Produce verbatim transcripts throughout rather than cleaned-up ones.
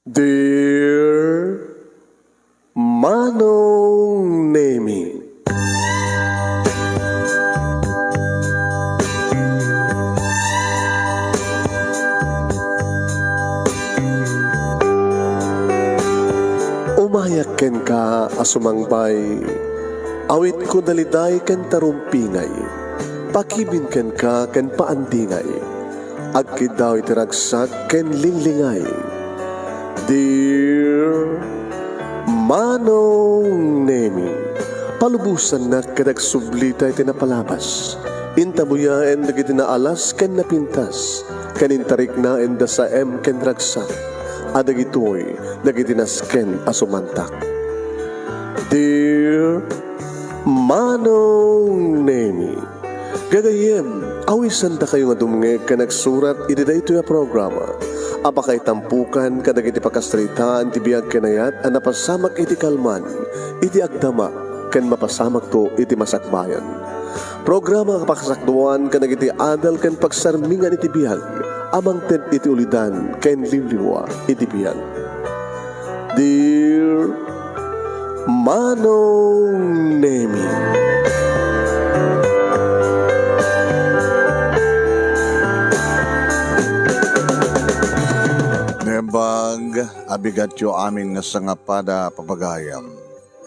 Dear Manong Nemi. Umayak kenka a sumangbay, awitko daliday ken tarumpingay, pakibin kenka ken paandingay. Agkiddaw iti ragsak ken linglingay. Dear Manong Nemi, palubosannak ket agsublita iti napalabas. Intabuyaen dagiti naalas ken napintas, ken intariknaenda saem ken ragsak. A dagitoy dagiti nasken a sumantak. Dear Manong Nemi, gagayyem, awisandakayo nga dumngeg ken agsurat iti daytoy a programa a pakaitampokan kadagiti pakasaritaan ti biag ken ayat a napasamak iti kalman, iti agdama, ken mapasamakto iti masakbayan. Programa a pakasakduan kadagiti adal ken pagsarmingan iti biag a mangted iti ulidan ken liwliwa iti biag. Dear Manong Nemi. Naimbag a bigatyo amin nga sangapada, papagayam.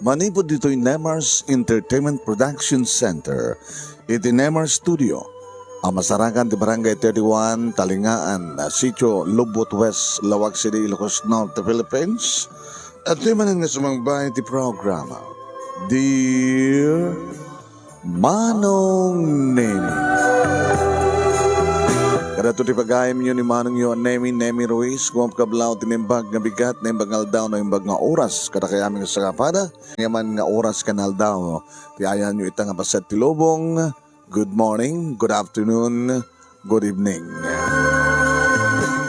Manipud ditoy Nemars Entertainment Production Center, iti Nemars Studio, a masarakan ti Barangay thirty-one, Talingaan, Sitio Lubot West, Laoag City, Ilocos Norte, Philippines, adtoy manen nga sumangbay ti programa, Dear Manong Nemi. Kadato ti pagayamyo ni Manongyo a Nemi, Nemi Ruiz, ngem kablaw ti naimbag nga bigat, naimbag nga aldaw, naimbag nga oras, kadakayamin nga sangapada. Ania man nga oras ken aldaw ti ayanyo ita nga paset ti lubong, good morning, good afternoon, good evening.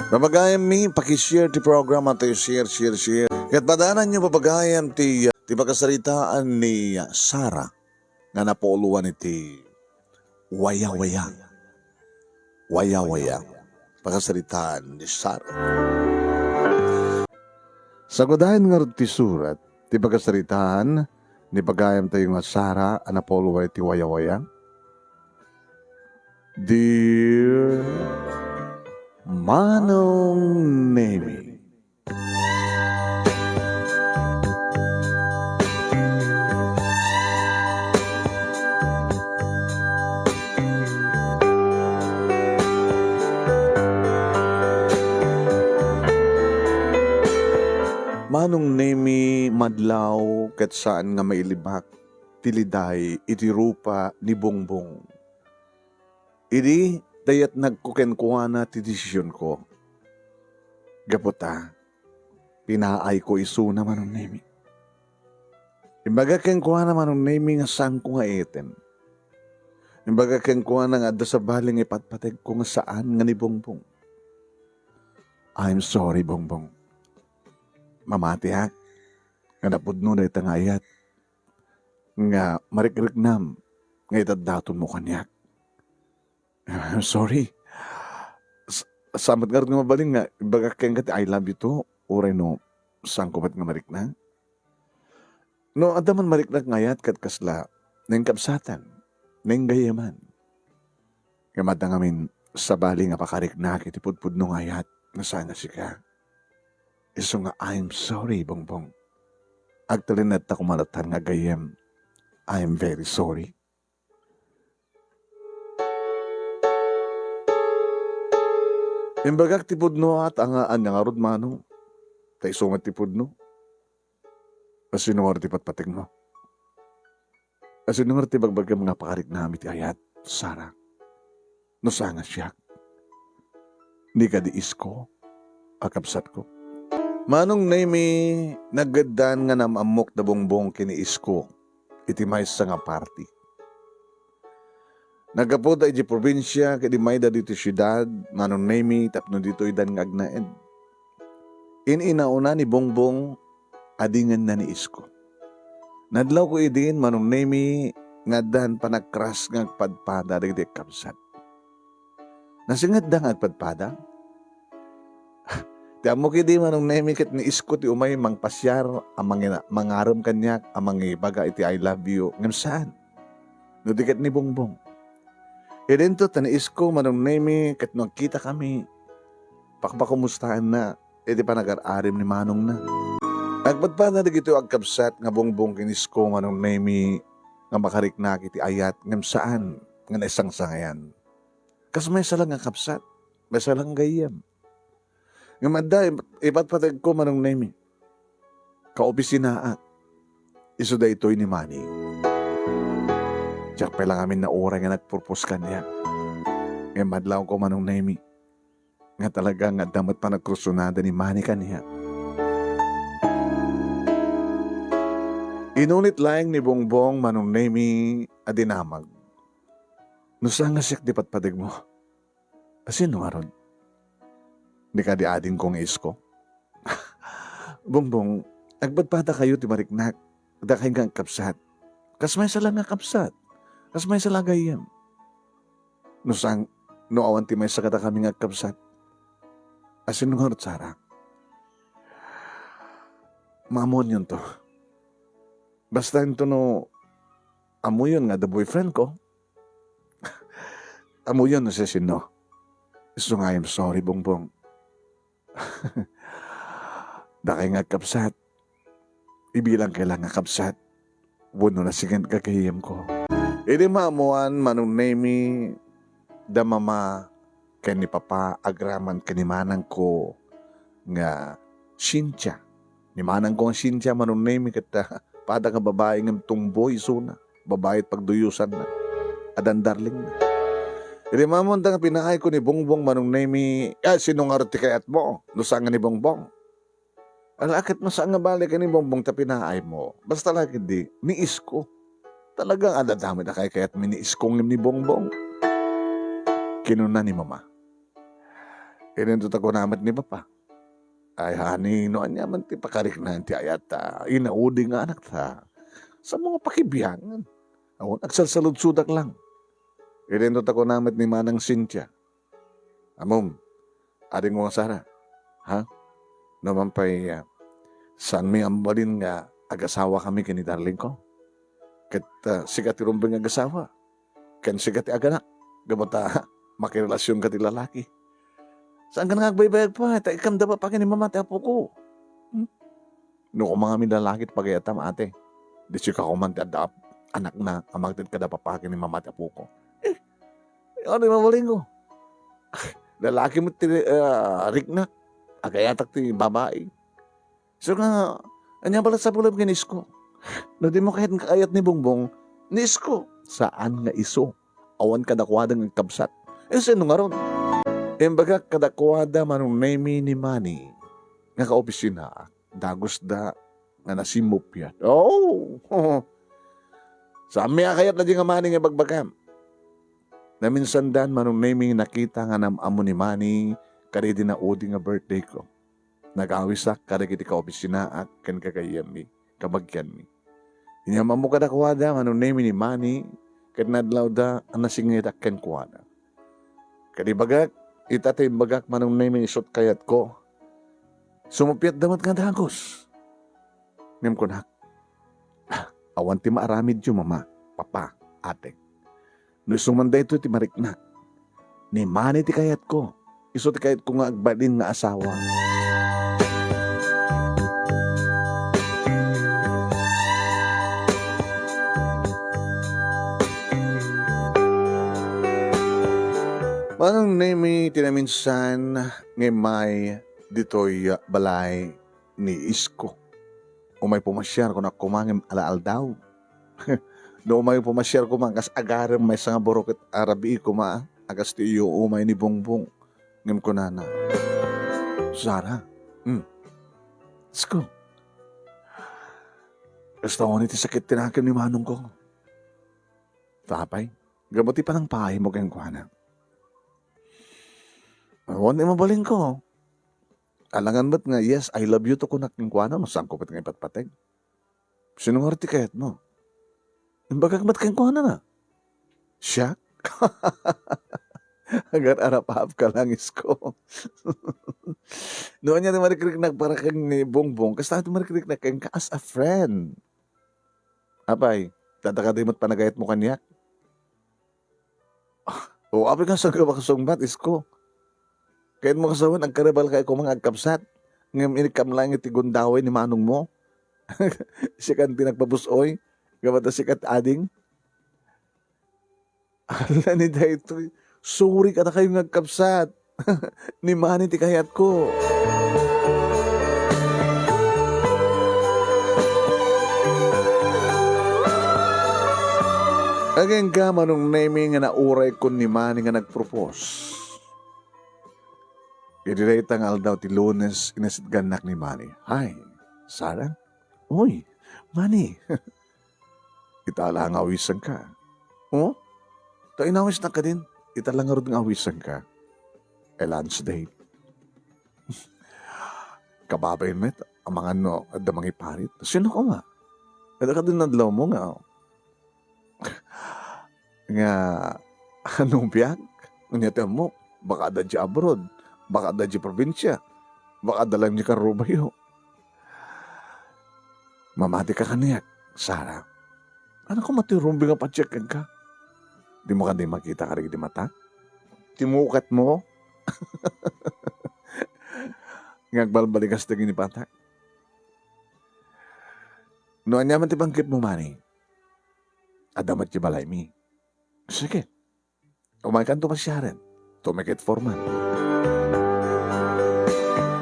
Papagayammi, paki-share ti programa tayo, share, share, share. Ket padananyo, papagayam, ti, ti pakasaritaan ni Sara nga napuloan iti wayawaya. Wayawaya. Pakasaritaan ni Sara. Sagudayen ngarud ti surat ti pakasaritaan ni pagayam tayo nga Sara a napuloan iti wayawaya. Dear Manong Nemi. Manong Nemi, madlaw ket saan nga mailibak ti liday iti rupa ni Bongbong. Idi dayatnagko kenkuana ti desisionko. Gapu ta, pinaayko isuna, Manong Nemi. Imbagak kenkuana, Manong Nemi, nga saanko nga item. Imbagak kenkuana nga adda sabali nga ipatpategko nga saan nga ni Bongbong. I'm sorry, Bongbong. Mamatiak nga napudno dayta nga ayat nga marikriknam nga itaddatonmo kaniak. I'm sorry. S-, saan met ngarud nga mabalin nga ibagak kenka ti "I love you" to, uray no saanko met nga marikna? No adda man mariknak nga ayat ket kasla, neng kabsatan, neng gayyaman. Ngem adda ngamin sabali nga pakariknak iti pudpudno nga ayat nga saan a sika. Isu nga, "I'm sorry, Bongbong." Agtalinaedta koma latta nga gayyem, "I'm very sorry." Imbagak ti pudno, at anga, ania ngarud, Manong? Ta isu met ti pudno. Asino ngarud ti patpategmo? Asino ngarud ti bagbagam nga pakariknam iti ayat, Sara? No saan a siak? Ni kadi Isko a kabsatko? Manong Nemi, nageddan nga naam-ammok da Bongbong ken ni Isko iti maysa nga party. Naggapuda idiay probinsia ket immayda ditoy siudad, Manong Nemi, tapno ditoydan nga agnaed. In-inauna ni Bongbong a dingenna ni Isko. Nadlawko idin, Manong Nemi, nga addan panagkras nga agpadpada dagiti agkabsat. Nasingetda nga agpadpada? Ti ammok idi, Manong Nemi, ket ni Isko ti umay mangpasiar a mangina-, mangarem kaniak a mangibaga iti "I love you," ngem saan. No di ket ni Bongbong. Idinto ta ni Isko, Manong Nemi, ket no agkitakami, pakpakumustaenna iti panagar-arem ni manongna. Agpadpada dagitoy agkabsat nga Bongbong ken Isko, Manong Nemi, nga makariknak iti ayat ngem saan nga naisangsangayan. Kas maysa la nga kabsat, maysa la nga gayyem. Ngem adda, ipat-, ipatpategko, Manong Nemi. Kaopisinaak. Isu daytoy ni Manny. Diak pay la ngamin nauray nga nagpurpos kaniak. Ngem madlawko, Manong Nemi, nga talaga nga adda met panagkursunada ni Manny kaniak. Inunit laeng ni Bongbong, Manong Nemi, a dinamag. No saan nga siak ti patpategmo, a sino ngarud? Ni kadi adingko nga Isko? Bongbong, agpadpadakayo ti mariknak, dakay nga agkabsat. Kas maysa la nga kabsat. Kas maysa la gayyem. No sang, no awan ti maysa kadakami nga agkabsat, a sino ngarud, Sara? Maamuanyonto. Basta into no ammoyon nga adda boyfriend ko, ammoyon no siasino. Isu nga, I'm sorry, Bongbong. Dakay nga agkabsat. Ibilangkay la nga kabsat wenno nasinget nga gayyemko. Idi maammoan, Manong Nemi, da Mama ken ni Papa agraman ken ni manangko nga Cynthia. Ni manangko nga Cynthia, Manong Nemi, ket, ah, pada nga babai ngem tomboy isuna. Babai ti pagduyosanna. Addan darlingna. Idi maammoanta nga pinaayko ni Bongbong, Manong Nemi, "Ah, sino ngarud ti kayatmo? No saan nga ni Bongbong?" "Ala, ket no saan nga bale ken ni Bongbong ta pinaaymo. Basta la ketdi, ni Isko. Talaga nga adda met a kaykayatmi ni Isko ngem ni Bongbong," kinuna ni Mama. Idinto ta kuna met ni Papa, "Ay, honey, no ania man ti pakariknaan ti ayat ta inaudi nga anakta, saanmo nga pakibiangan. Awan, agsalsaludsodak lang." Idinto ta kuna met ni Manang Cynthia, "Ammom, adingko nga Sara, ha? No man pay, ah, saanmi a mabalin nga agasawakami ken ni darlingko? Ket, ah, sika ti rumbeng nga agasawa, ken sika ti aganak, gapu ta makirelasionka ti lalaki. Saanka nga agbaybayag pay, ta ikam da papa ken ni Mama ti apoko. Hmm? No koma ngamin lalaki ti pagayatam, ate, di sika koma ti adda ap-, anakna a mangted kada papa ken ni Mama ti apoko." Eh, ano ti mabalinko? Lalaki met ti, ah, riknak. Agayatak ti babai. Isu nga, ania bala ti sabali ken ni Isko? No dimo kayat nga kayat ni Bongbong, ni Isko. Saan nga isu. Awan kadakuada nga agkabsat. Eh, sino ngarud? Imbagak kadakuada, Manong Nemi, ni Manny nga kaopisinaak. Dagusda nga nasimmupiat. Oh! Saanmi a kayat la di nga Manny nga ibagbagam. Naminsandan, Manong Nemi, nakita nga naam-ammo ni Manny kadaydi naudi nga birthday ko. Nagawisak kadagiti kaopisinaak ken gagayyemmi, kabagianmi. Inyam-ammo kadakuada, Manong Nemi, ni Manny, ket nadlawda a nasingetak kenkuana. Ket ibagak, ita ti imbagak, Manong Nemi, isut' kayatko. Sumupiatda met nga dagus. Ngem kunak, "Ah, awan ti maaramidyo, Mama, Papa, Ate. No isu man daytoy ti mariknak, ni Manny ti kayatko. Isu ti kayatko nga agbalin nga asawa." Manong Nemi, ti naminsan nga immay ditoy balay ni Isko. Umay pumasiar, kunak koma, ngem ala-aldaw. No umay pumasiar koma, kas agarem maysa nga buro ket a rabii koma, a kas ti iyo umay ni Bongbong. Ngem kunana, "Sara, hmm, Isko, kasta unay ti sakit ti nakem ni manongko." "Apay, gapu ti panangpaaymo kenkuana?" "Awan ti mabalinko. Alangan met nga, 'Yes, I love you' to kunak kenkuana, no saanko met nga ipatpateg. Sino ngarud ti kayatmo?" Imbagak met kenkuana na. Siak? Agar-arapaap ka lang, isko. No ania ti marikriknak para ken ni Bongbong, kasta ti marikriknak kenka as a friend. Apay, dayta kadi met panagayatmo kaniak? O, apay nga, saan ka makasungbat, isko? Kayatmo nga sawen, agkaribal ka koma nga agkabsat. Ngem inikkam laeng iti gundaway ni manongmo. Sikan ti nagpabus-oy. Ngem adda sikat ading. Ala ni daytoy. Sorry kadakayo nga agkabsat. Ni Manny ti kayatko. Agingga, Manong Nemy, nga nauray kon ni Manny nga nagpropose. Idi dayta nga aldaw ti Lunes, inasitgannak ni Manny. "Hi, Sarah." "Uy, Manny." "Ita la nga awisenka." "Oh? Ta inawisnak kadin?" "Ita la ngarud nga awisenka." "E, lunch date." Kababain met, amangan no adda mangiparit. "Sino koma?" "Adda kadin adlawmo nga, nga nobiak?" "Ania ti ammok? Baka adda di abroad, baka adda di probinsia, baka adda lang di karrubayo." "Mamatika kaniak, Sarah." "Ania koma ti rumbeng a patiek kenka? Dimo kadi makita kadagiti matak? Ti muketmo nga agbalbalikas dagiti matak?" "No aniaman ti panggepmo, Manny, adda met ti balaymi." "Sige. Umaykanto pasiaren. To make it four months."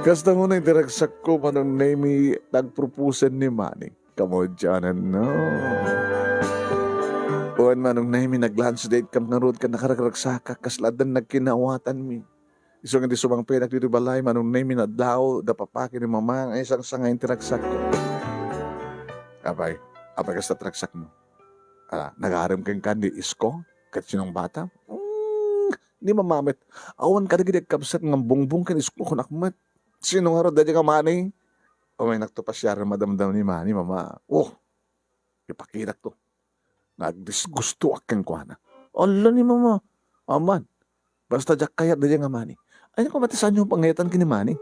Kasta unay ti ragsakko, Manong Nemy, nagproposen ni Manny. Kamudianan, no? Wen, Manong Nemy, nag-lunch date kam ngarud ken nakaragragsakak, kasla addan nagkinaawatanmi. Isu nga idi sumangpetak ditoy balay, Manong Nemy, nadlaw, da papaki ni Mama nga isangsangayen ti ragsakko. Apay, apay kasta ti ragsakmo? Ah, nagarem kenka ni Isko ket sinong bata? Hmm, ni Mama met. Awan kadagiti agkabsat nga Bongbong ken Isko, kunak met. Sino ngarud daydiay nga Manny? Umaynakto pasiaren madamdama ni Manny, Mama. Oh, ipakitakto nga agdisgustoak kenkuana. Ala ni Mama. Aman, basta diak kayat daydiay nga Manny. Ania koma ti saanyo pangayatan ken ni Manny?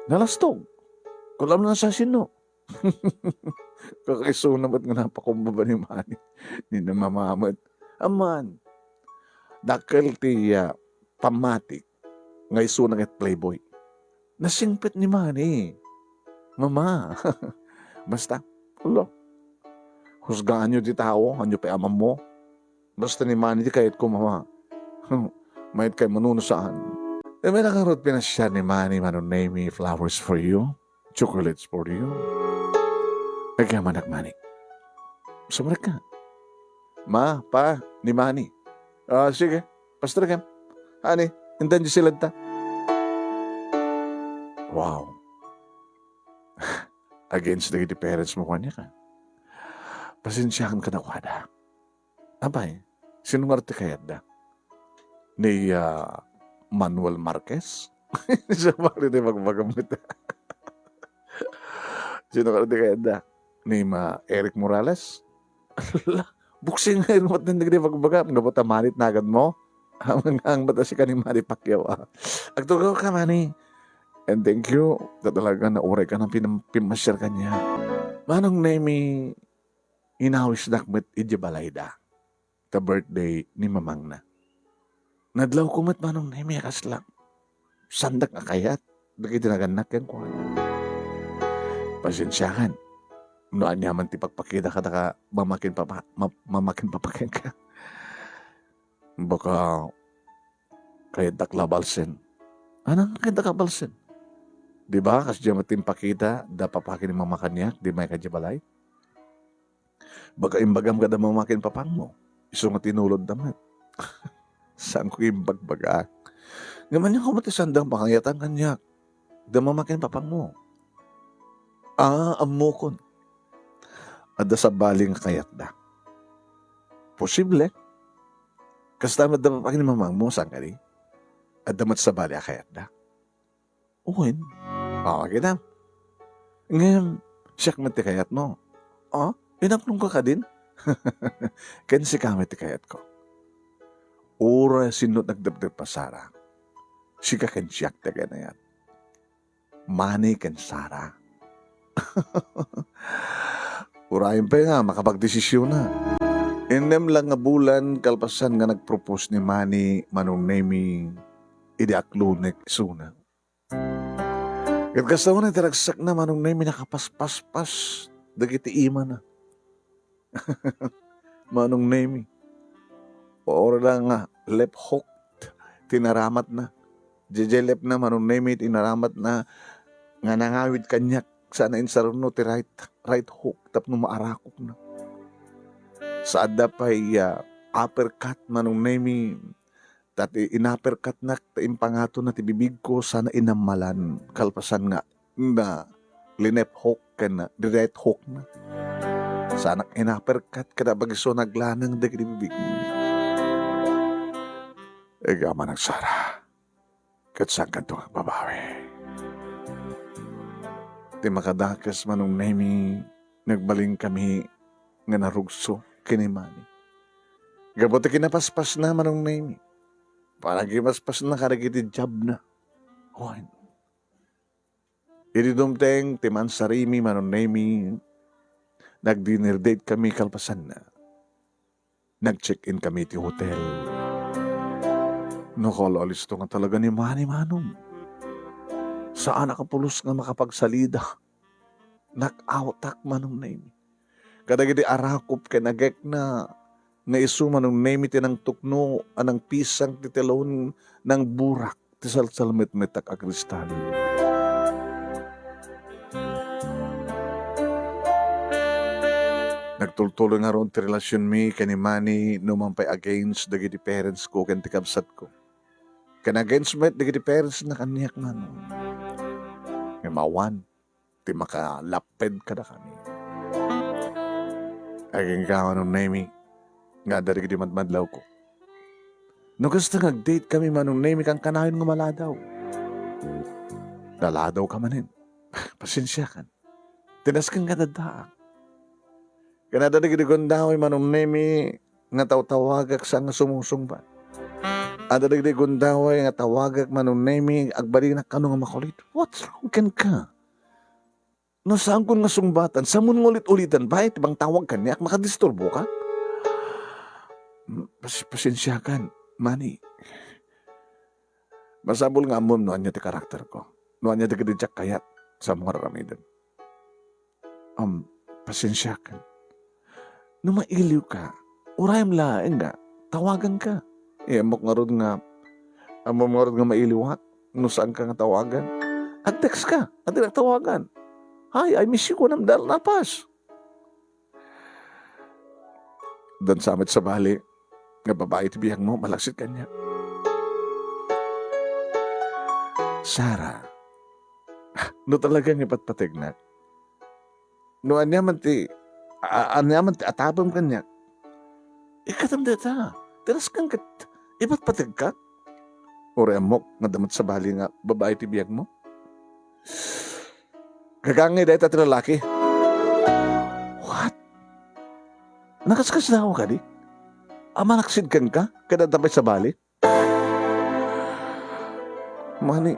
Nalastog. Kulam na sa sino. Kakaisuna met nga napakumbaba ni Manny. Ni Mama met. Aman, dakkel ti, ah, pammatik nga isuna ket playboy. Nasingpet ni Manny. Mama. Basta, ulo. Husgaanyo ti tao, ania pay a ammo. Basta ni Manny ti kayatko, Mama. Mayat kay manuno saan. E, may nakarot pinasiar ni Manny, Manong Nemy, flowers for you, chocolates for you. Agyamanak, Manny. Sumrek ka. Ma, Pa, ni Manny. Ah, sige. Pastor Kem. Ani, intan di sila ta. Wow. Against dagiti parents mo, kaniak, a. Pasensiakan kadakuada. Apay, sino ngarud ti kayatda? Ni, ah, Manuel Marquez? Sabali ti bagbagam ita. Sino ngarud ti kayatda? Ni Ma-, Eric Morales? Ala, boxing nga irumat din dagiti bagbagam. Ngapot a Manny ti naganmo? Amangan met a sika ni Manny Pacquiao, a. Agtugaw ka, Manny. And thank you. Ta talaga nauray ka nang pin-, pimmasiar kaniak. Manong Nemy, inawisnak met idiay balayda ta birthday ni mamangna. Nadlawko met, Manong Nemy, a kasla saandak a kayat dagiti nagannak kenkuana. Pasensiakan no aniaman ti pagpakita kadaka mama ken papa, ma-, mama ken papa kenka. Baka kayatdak la balsen. Ania nga kayatdak a balsen? Di ba, kasdiay met ti impakita da papa ken ni mama kaniak, idi umayka idiay balay? Baga imbagam kada mama ken papangmo, isu nga tinulodda met. Saanko imbagbagak. Ngem ania koma ti saanda nga pangayatan kaniak da mama ken papangmo? Ah, ammokon. Adda sabali nga kayatda. Posible. Kasta met da papa ken ni mamangmo, saan kadi? Adda met sabali a kayatda. Wen. O, kitam. Ngem, siak met ti kayatmo. O, inaplongka kadin? Ken sika met ti kayatko. Uray sinno ti nagdepdep a Sara, sika ken siak ti aginayat. Manny ken Sara. Uray pay nga makapagdesisionna. Innem lang nga bulan kalpasan nga nagpropose ni Manny, Manong Nemy, idi aklonek isuna. Ket kasta unay ti ragsakna, Manong Nemy, nakapaspaspas dagiti imana. Manong Nemy. Uray la nga left hook ti naramatna. Diay left na, Manong Nemy, ti naramatna nga nangawid kaniak, sana insaruno ti right, right hook tapno maarakopna. Sa adda pay, ah, uppercut, Manong Nemy, ta ti in-uppercutnak ta impangatonna ti bibigko, sana inammalan kalpasan nga na linep hook ken na direct hook na. Sanak in-uppercut kada bagiso naglanang dagiti bibigmi. Ega man, Sara, ket saankanto nga agbabawi. Ti makadakes, Manong Nemy, nagbalin kami nga narugso ken ni Manny. Gapu ti kinapaspasna, Manong Nemy, panagipaspasna kadagiti jabna. Wen, idi dumteng ti mansarimi, Manong Nemy, nag-dinner date kami kalpasanna. Nag-check-in kami ti hotel. Nakalaalisto nga talaga ni Manny, Manong. Saanak a pulos nga makapagsalida. Nag-outak, Manong Nemy. Kadagiti arakop ken agekna nga isu, Manong Nemy, ti nangtukno a nangpisang ti telon, nangburak ti salsalmetmetak a kristal. Nagtultuloy ngarud ti relasionmi ken ni Manny, numan pay against dagiti parents ko ken ti kabsatko. Ken against met dagiti parents na kaniak, Manong. Ngem awan ti makalapped kadakami. Agingga, Manong Nemy, nga adda dagiti madmadlawko. No kasta nga ag-date kami, Manong Nemy, kankanayon nga maladaw. Naladawka manen. Pasensiakan. Tinasken nga daddaak. Ken adda dagiti gundaway, Manong Nemy, nga tawtawagak saan nga sumusungbat. Adda dagiti gundaway nga tawagak, Manong Nemy, agbalinak kano nga makulit. What's wrong kenka? No saankon nga sungbatan, samoon nga ulit-ulitan, bay, ti bangtawag kaniak, makadisturboka? Mm, pas-, pasensiakan, Manny. Masapul nga ammom no ania ti karakterko. No ania dagiti diak kayat, saanmo nga ar-aramidem. Am, pasensiakan. No mailiwka, urayem laeng nga tawaganka. Eh, ammok ngarud nga, ammom ngarud nga mailiwak no saanka nga tawagan. Ag-text ka, ag-text tawagan. "Hi, I miss you," kunam, dahil napas. Dansa met sabali nga babai ti biagmo, malaksid kaniak. Sara, no talaga nga ipatpategnak, no ania man ti, a-, ania man ti atapem kaniak, ikkatem dayta. Tinasken ket ipatpategka. Uray ammok nga adda met sabali nga babai ti biagmo. Gagangay dayta ti lalaki. What? Nakaskasdaaw kadi? A, malaksid kenka? Ket adda pay sabali? Manny,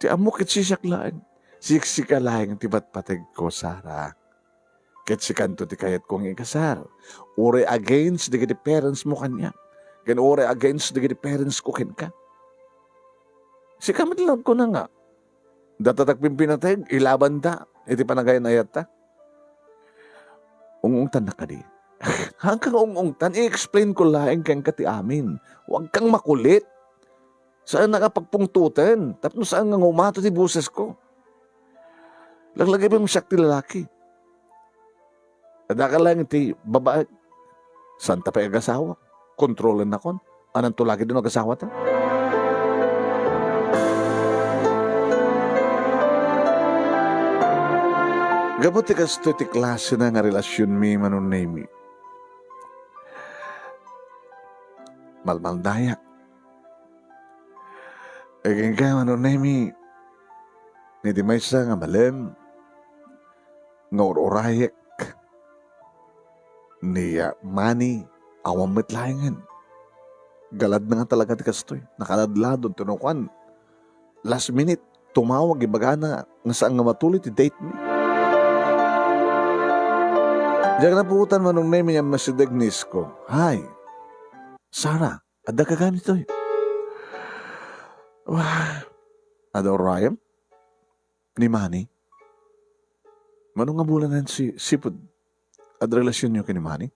ti ammok ket siak laeng. Siksika laeng ti patpategko, Sara. Ket sikanto ti kayatko nga ikasar. Uray against dagiti parents mo kaniak. Ken uray against dagiti parents ko kenka. Sika met la agkuna nga, data ti agpimpinateg, ilabanda iti panagay-ayatta. Ung-ungtannak kadi? Haanka nga ung-ungtan, i-explain ko laeng kenka ti amin. Huwag kang makulit. Saannak a pagpungtoten, tapno saan nga umata ti bosesko. Laglagipem siak ti lalaki. Adda ka laeng iti babaek. Saanta pay agasawa. Kontrolennakon. Ananto lagi no agasawata? Gapu ti kastoy ti klasena nga relasionmi, Manong Nemy, malmaldayak. Agingga, Manong Nemy, nga idi maysa nga malem nga ur-urayek ni, ah, Manny, Awan met laengen. Galadna nga talaga ti kastoy. Nakaladladon ti nakuan. Last minute, tumawag, ibagana nga saan nga matuloy ti date mi. Diak napuotan, Manong Nemi, nga immasideg ni Isko. Hi, Sarah, adda ka gayam ditoy? Wah, adda uray gayam? Ni Manny? Mano nga bulan nga si-, sipud adda relasionyo ken ni Manny?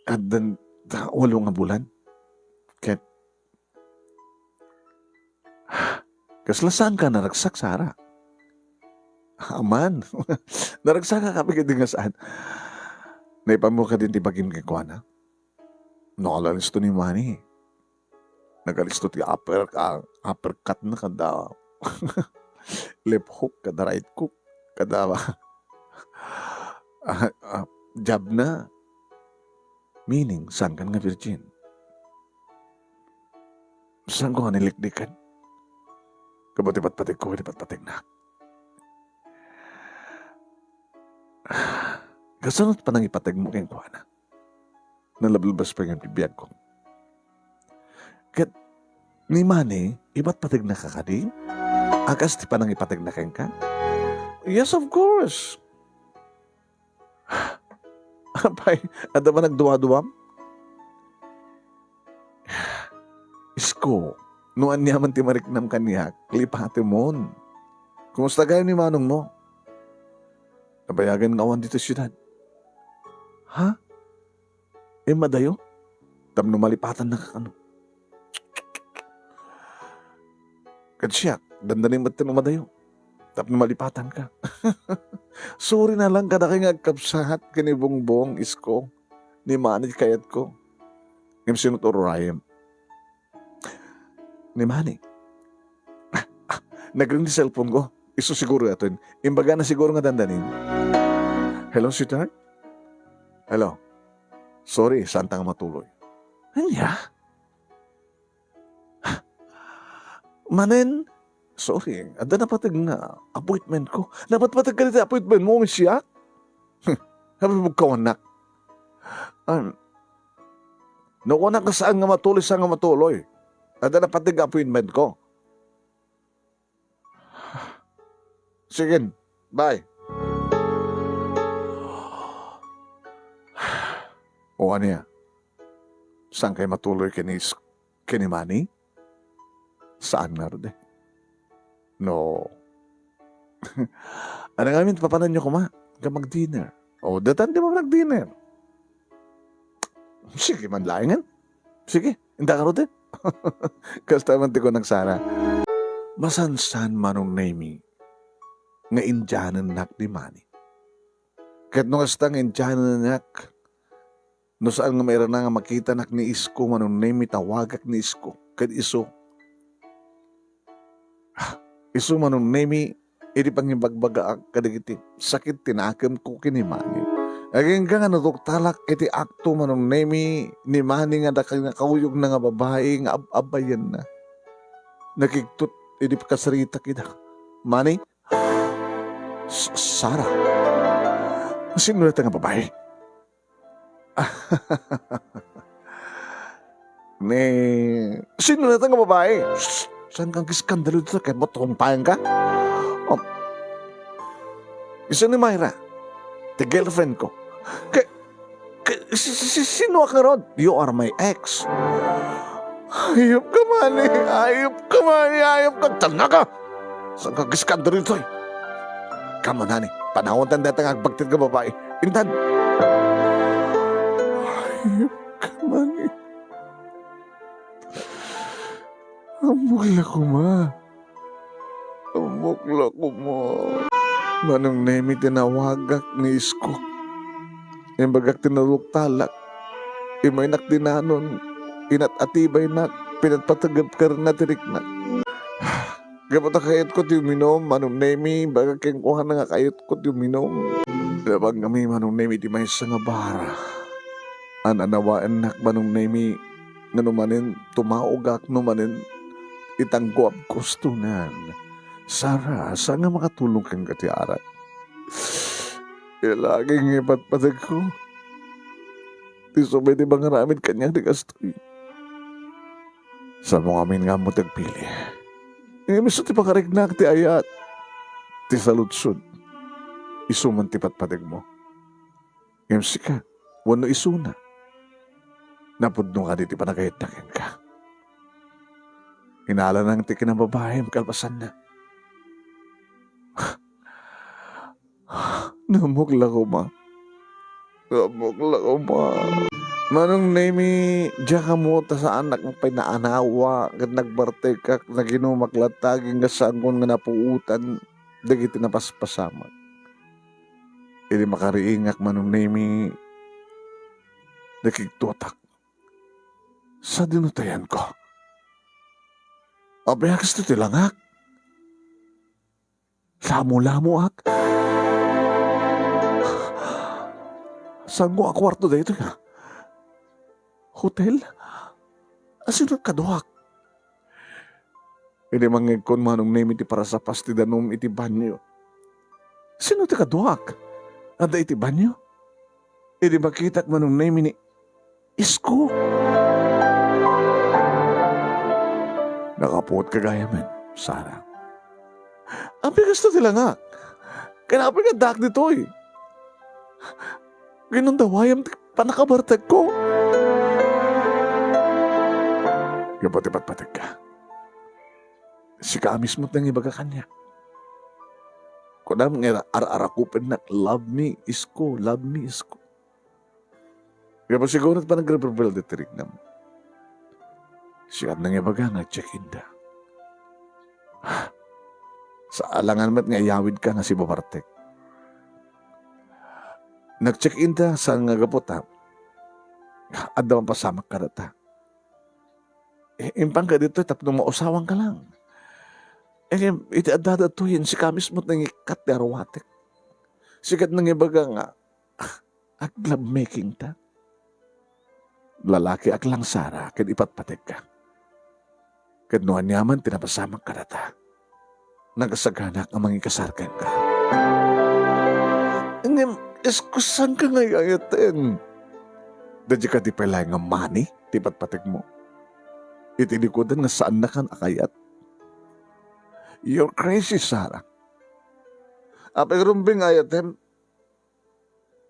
Addan ta-, walo nga bulan. Ket, kasla saanka naragsak, Sarah? Aman. Naragsak ka, apay, ket di nga saan. Naipanmo kadin ti bagim kenkuana? No, nalisto ni Manny. Nagalisto ti upper-, ah, uppercut na kada left hook, kada right hook, kada, ah, ah, jab na. Meaning, saankan nga virgin? Saanko nga niliklikan? Kabati patpategko, iti patpategna. Kasano ti panangipategmo kenkuana? Nalablabas pay ngamin ti biagko. Ket ni Manny, ipatpategna ka kadi? A kas ti panangipategna kenka? Yes, of course. Apay, adda ba nagduaduam? Isko, no aniaman ti mariknam kaniak, lipatemon. Kumusta gayam ni manongmo? Nabayagen nga awan ditoy siudad. Ha? Immadayo? Tapno malipatannaka kano? Ket siak, dandanim metten umadayo. Tapno malipatanka. Sorry na lang kadakay nga agkabsat ken ni Bongbong, Isko, ni Manny ti kayatko. Ngem sino ti ururayem? Ni Manny. Ah, ah, nagring ti cellphone ko. Isu siguro daytoy. Imbagana siguro nga dandanin. Hello, sweetheart? Hello. Sorry, saanta nga matuloy. Ania? Manen, sorry, adda napateg nga appointment ko. Napatpateg ka ditoy appointment mo, Miss Yak? Hmm, napatpateg ka, anak. Ah, no, kunak nga saan nga matuloy, saan nga matuloy. Adda napateg nga appointment ko. Sige, bye. O ania? Saan kayo matuloy ken ni Is-, ken ni Manny? Saan ngarud? No. Ania ngamin, papananyo koma? Ka mag-dinner. O, datan di mo mag-dinner. Sige man laengen. Sige, inda ka ruten. Kasta man ti kunak, Sarah. Masansan, Manong Nemi, nga indianennak ni Manny. Ket no kasta nga indianennak, no saan nga mairana nga makitanak ni Isko, Manong Nemi, tawagak ni Isko. Ket isu, isu, Manong Nemi, idi pangibagbagaak kadagiti sakit ti nakemko ken ni Manny. Agingga nga naruktalak iti akto, Manong Nemi, ni Manny nga adda nakakauyogna nga babai nga ab-abayenna. Nakigtot idi kasaritak ida. Manny? S-, Sarah? Sino dayta nga babai? Ni, sino dayta nga babai? Shh! Saan kang iskandalo dito? Kaya mo tumpayan ka? Oh. Isu ni Myra, ti girlfriend ko. Kay, kay, si, si, si, sino ka, Rod? You are my ex. Ayop ka, Manny. Ayop ka, Manny. Ayop ka. Talna ka. Saan kang iskandalo dito? Come on, honey. Panawon tan dayta nga agbagtit nga babai. Intan. Ayop ka, Manny. Ammok la koma. Ammok la koma. Manong Nemi, tinawagak ni Isko. Imbagak ti naruktalak. Imaynak dinanon. Inat-atibaynak. Pinatpategep karna ti riknak. Gapu ta kayatko ti uminum, Manong Nemi, imbagak kenkuana nga kayatko ti uminum. Labanganmi, Manong Nemi, ti maysa nga bar. An-anawaennak, Manong Nemi, nga no manen tumaogak, no manen itangko a gustonan. Sarah, saan nga makatulong kenka ti arak? Ilagi nga ipatpategko. Ti isu met ti mangaramid kaniak ti kastoy. Saan mo ngamin nga ammo ti agpili. Ngem isu ti pangariknak ti ayat, ti saludsod. Isu man ti patpategmo. Ngem sika, wenno isuna, napudno kadi ti panagayatna kenka. Inalanak ti kinababaim kalpasanna. Nammok la koma. Nammok la koma. Manong Nemi, diak ammo ta saannak pay naanawa ket nagbartekak, naginumak latta agingga saankon nga napuotan dagiti napaspasamak. Idi makariingak, Manong Nemi, nakigtutak. Sadino tayanko? Apay a kastoy ti langak? Lamo-lamoak? Saanko a kuarto daytoy, ha? Hotel? Asino kaduak? Idi mangngegkon, Manong Nemi, ti parasapas ti danum iti banio. Sino ti kaduak? Adda iti banio? Idi makitak, Manong Nemi, ni isko. Nakapuot ka gayamen, Sara. Apay a kastoy ti langak? Ken apay nga addaak ditoy? Ginundawayam ti pannakabartekko. Gapu ti patpategka. Sika a mismo ti nangibaga kaniak. Kunam nga ar-, ar-arakupennak, "Love me, isko, love me, isko." Gapu siguro ti panagrebrebel daytoy riknam. Sika ti nangibaga nga check-in da. Sa alangan met nga iyawidka nga sibabartek. Nag-check-in da saan nga gapu ta adda mapasamak kadata. I-, impanka ditoy tapno mausawanka lang. Eh, iti adda datoyen, sika mismo ti nangikkat ti aruatek. Sika ti nangibaga nga, "Ah, ag-lovemaking ta." Lalakiak lang, Sara, ken ipatpategka. Ket no aniaman ti napasamak kadata, nagasaganak a mangikasar kenka. Ngem, isko, saanka nga ay-ayaten? Daydi kadi pay laeng nga money ti patpategmo iti likudan nga saannakan a kayat? You're crazy, Sara. Apay rumbeng nga ayatem?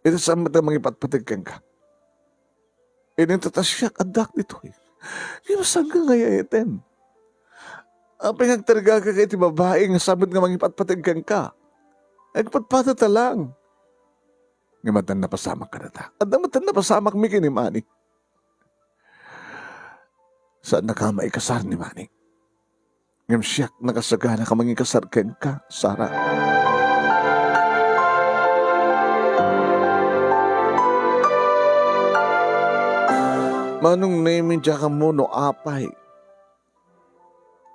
Iti saan met a mangipatpateg kenka? Idi ta siak, addak ditoy. Ngem saanka nga ay-ayaten? Apay nga agtarigaka iti babai nga saan met nga mangipatpateg kenka? Agpadpadata lang. Ngem addan napasamak kadata. Adda met napasamakmi ken ni Manny. Saannaka a maikasar ni Manny. Ngem siak nakasagana a mangikasar kenka, Sara. Manong Nemi, diak ammo no apay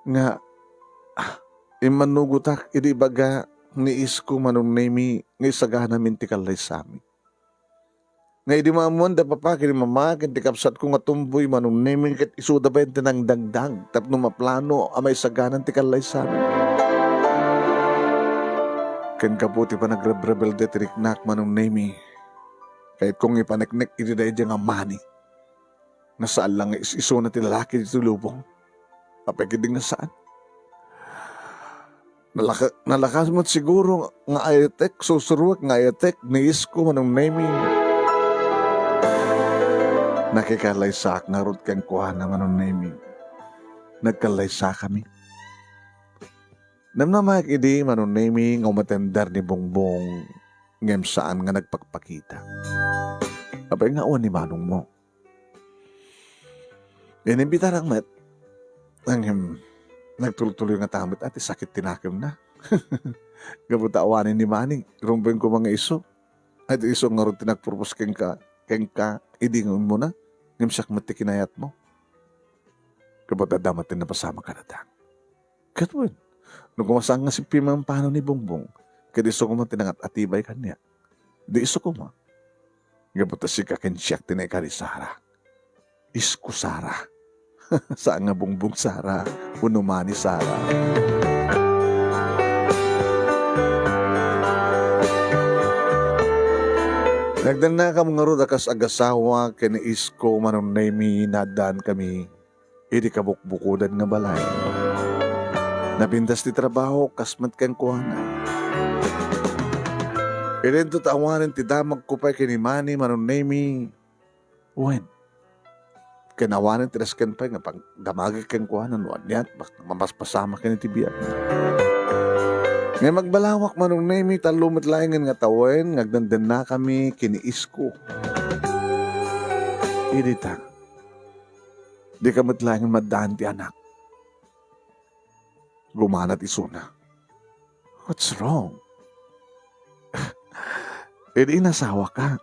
nga, ah, immanugotak idi ibaga ni isko, Manong Nemi, nga isaganami ti kallaysami. Nga idi maammoan da papa ken ni mama ken ti kabsatko nga tomboy, Manong Nemi, ket isuda bayen ti nangdangdang tapno maplano a maisaganan ti kallaysami. Ken gapu ti panagrebrebelde ti riknak, Manong Nemi, kayatko nga ipaneknek iti daydiay nga Manny. Nga saan lang nga is-isuna ti lalaki ditoy lubong. Apay ketdi nga saan? Nalaka-, nalakas met siguro nga ayatek, susuroek nga ayatek ni isko, Manong Nemi. Nakikalaysaak ngarud kenkuana, Manong Nemi. Nagkalaysakami. Namnamaek idi, Manong Nemi, nga umatender ni Bongbong ngem saan nga nagpakpakita. Apay nga awan ni manongmo? Inimbitarak met. Ngem, nagtultuloy ngata met ti sakit ti nakemna. Gapu ta awanen ni Manny, rumbeng koma nga isu. Ay, ti isu ngarud ti nagpropose kenka, kenka, idi nga immuna. Ngem siak met ti kinayatmo. Gapu ta adda met ti napasamak kadata. Ket wen, no koma saan nga simple mampanaw ni Bongbong, ket isu koma ti nangat-atibay kaniak. Di isu koma. Gapu ta sika ken siak ti naikari, Sara. Isko, Sara. Saan nga Bongbong, Sara, wenno Manny, Sara. Nagdannakam ngarud a kas agasawa ken ni Isko, Manong Nemi, naddaankami idi kabukbukodan nga balay. Napintas ti trabaho, kas met kenkuana. Idinto ta awanen ti damagko pay ken ni Mani, Manong Nemi. Wen, ken awanen ti nasken pay nga pagdamagek kenkuana no ania, bak-, mapaspasamak ken iti biag. Ngem agbalawak, Manong Nemi, tallo met laengen nga tawen nga agdandannakami ken ni Isko. Idi ta, dika met laengen maddaan ti anak. Gumana ti isuna. What's wrong? Idi inasawaka.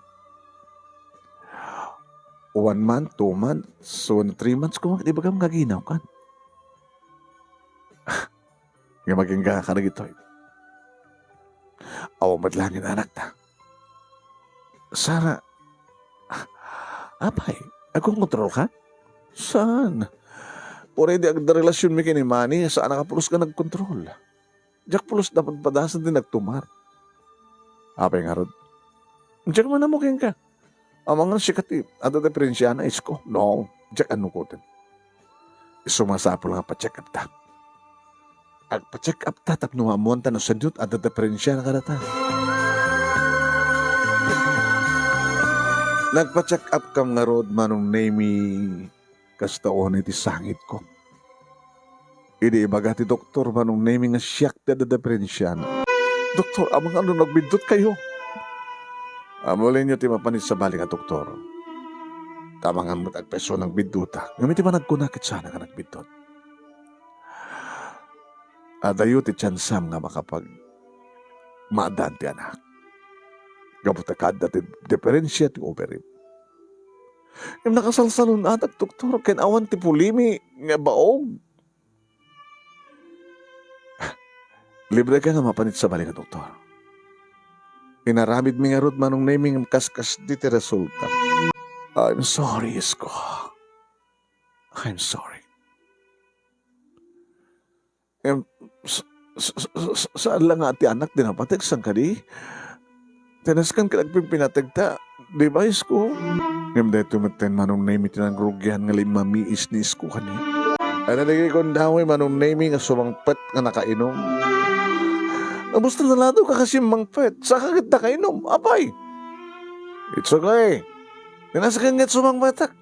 One month, two months, so three months, kung ibagam nga ginawkan. Nga maginga ka na gitoy. Awan met laengen anakta. Sara, apay, agkonkontrol ka? Saan? Uray di agda relasionmi ken ni Mani, saan a pulos nga nagkontrol. Diak pulos napadpadasan ti nagtumar. Apay ngarud? Diak man ammo kenka. Amangan sika ti adda diferensiana, Isko. No, diak annukoten. Isu masapul nga pa-check up ta. Agpa-check up ta tapno maammuanta no sadiot adda diferensiana kadata. Nagpa-check up kam ngarud, Manong Nemi, kasta unay ti sangitko. Idi ibaga ti doktor, Manong Nemi, nga siak ti adda diferensiana. Doktor, amangan no nagbiddutkayo. Amulinyo ti mapan iti sabali nga doktor. Ta amangan met agpayso nagbiddota. Ngem iti panagkuna ket saan a nagbiddut. Adayo ti tiansam nga makapag-, maadaan ti anak. Gapu ta kaadda ti diferensia ti ovary. Ngem nakasalsalun-adak, doktor, ken awan ti pulimi nga baog. Libre ka nga mapan iti sabali nga doktor. Inaramidmi ngarud, Manong Nemi, ngem kaskasdi ti resulta. I'm sorry, Isko. I'm sorry. Em, s-, s-, s-, s-, saan la nga ti anak ti napateg, saan kadi? Ti nasken ket agpinpinateg ta, di ba, Isko? Ngem daytoy metten, Manong Nemi, ti nangrugian nga limmamiis ni Isko kaniak. Adda dagiti kundawi, Manong Nemi, nga sumangpet nga nakainom. Basta naladaw ka kasi mangpet, saka ket nakainom. Apay! It's okay. Ti nasken ket sumangpetak.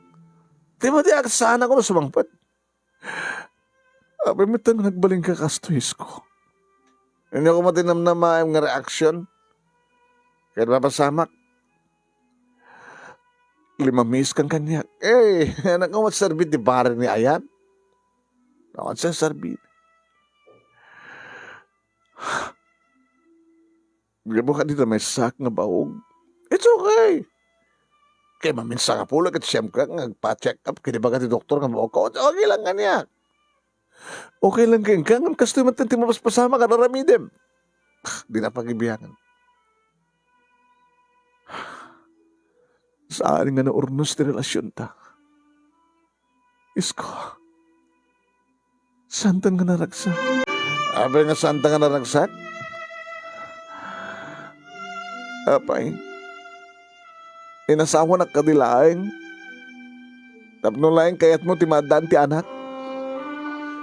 Ti madi, saan a kuno sumangpet. Apay metten nga nagbalinka kastoy, Isko? Ania koma ti namnamaem nga reaksyon? Ket mapasamak, limmamiis kan kaniak. Eh, anak, awan serbi ti bareng ni Ayan? Awan serbi. Gapu kadi ta maysaak nga baog. It's okay. Kay maminsan nga pulo ket siyem ka nga agpa-check up, ket ibaga ti doktor nga baog ka. Okay lang kaniak. Okay lang kenka, ngem kastoy met ti mapaspasamak a aramidem. Dina pagibiangan. Saan nga naurnos ti relasionta. Isko, saantan nga naragsak. Apay nga saantan nga naragsak? Apay, inasawanak kadi laeng tapno laeng kayatmo ti maaddaan ti anak?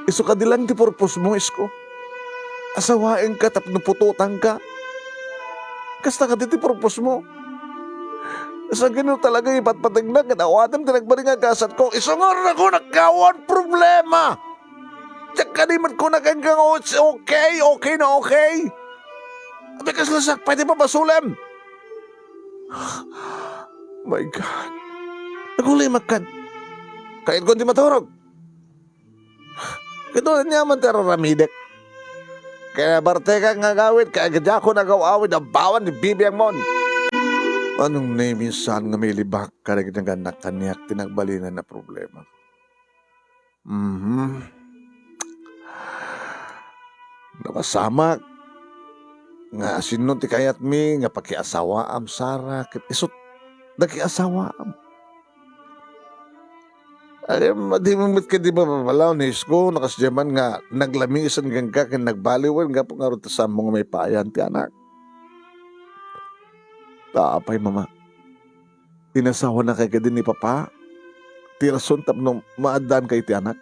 Isu kadi laeng ti purpose mo, Isko? Asawaenka tapno putotanka? Kasta kadi ti purpose mo? Sagino talaga ipatpategna ket awatem ti nagbalin nga gasatko. Isungarnako, nagkawan problema. Diak kadi met kuna kenka nga it's okay, okay na okay. Apay, kasla sakpay ti pabasolem. My God. Nagulimak kan. Kayatko ti maturog. Ket ania man ti araramidek? Kay nabartekak nga agawid, kay agdiakon agaw-awid a bawan ti bibiangmon. Manong Nemi, saan nga mailibak kadagiti naganak kaniak ti nagbalinen a problema. Mhm. Napasamak nga asino ti kayatmi nga pakiasawaam, Sara, ket isut' nakiasawaam. Ay, madi mo met kadi mapapalaw ni Isko, no kasdiay man nga naglamisen kenka ken nagbaliwen gapu ngarud ta saanmo nga maipaayaan ti anak. Ta apay, Mama? Inasawana kay kadi ni Papa ti rason tapno maaddaankayo ti anak?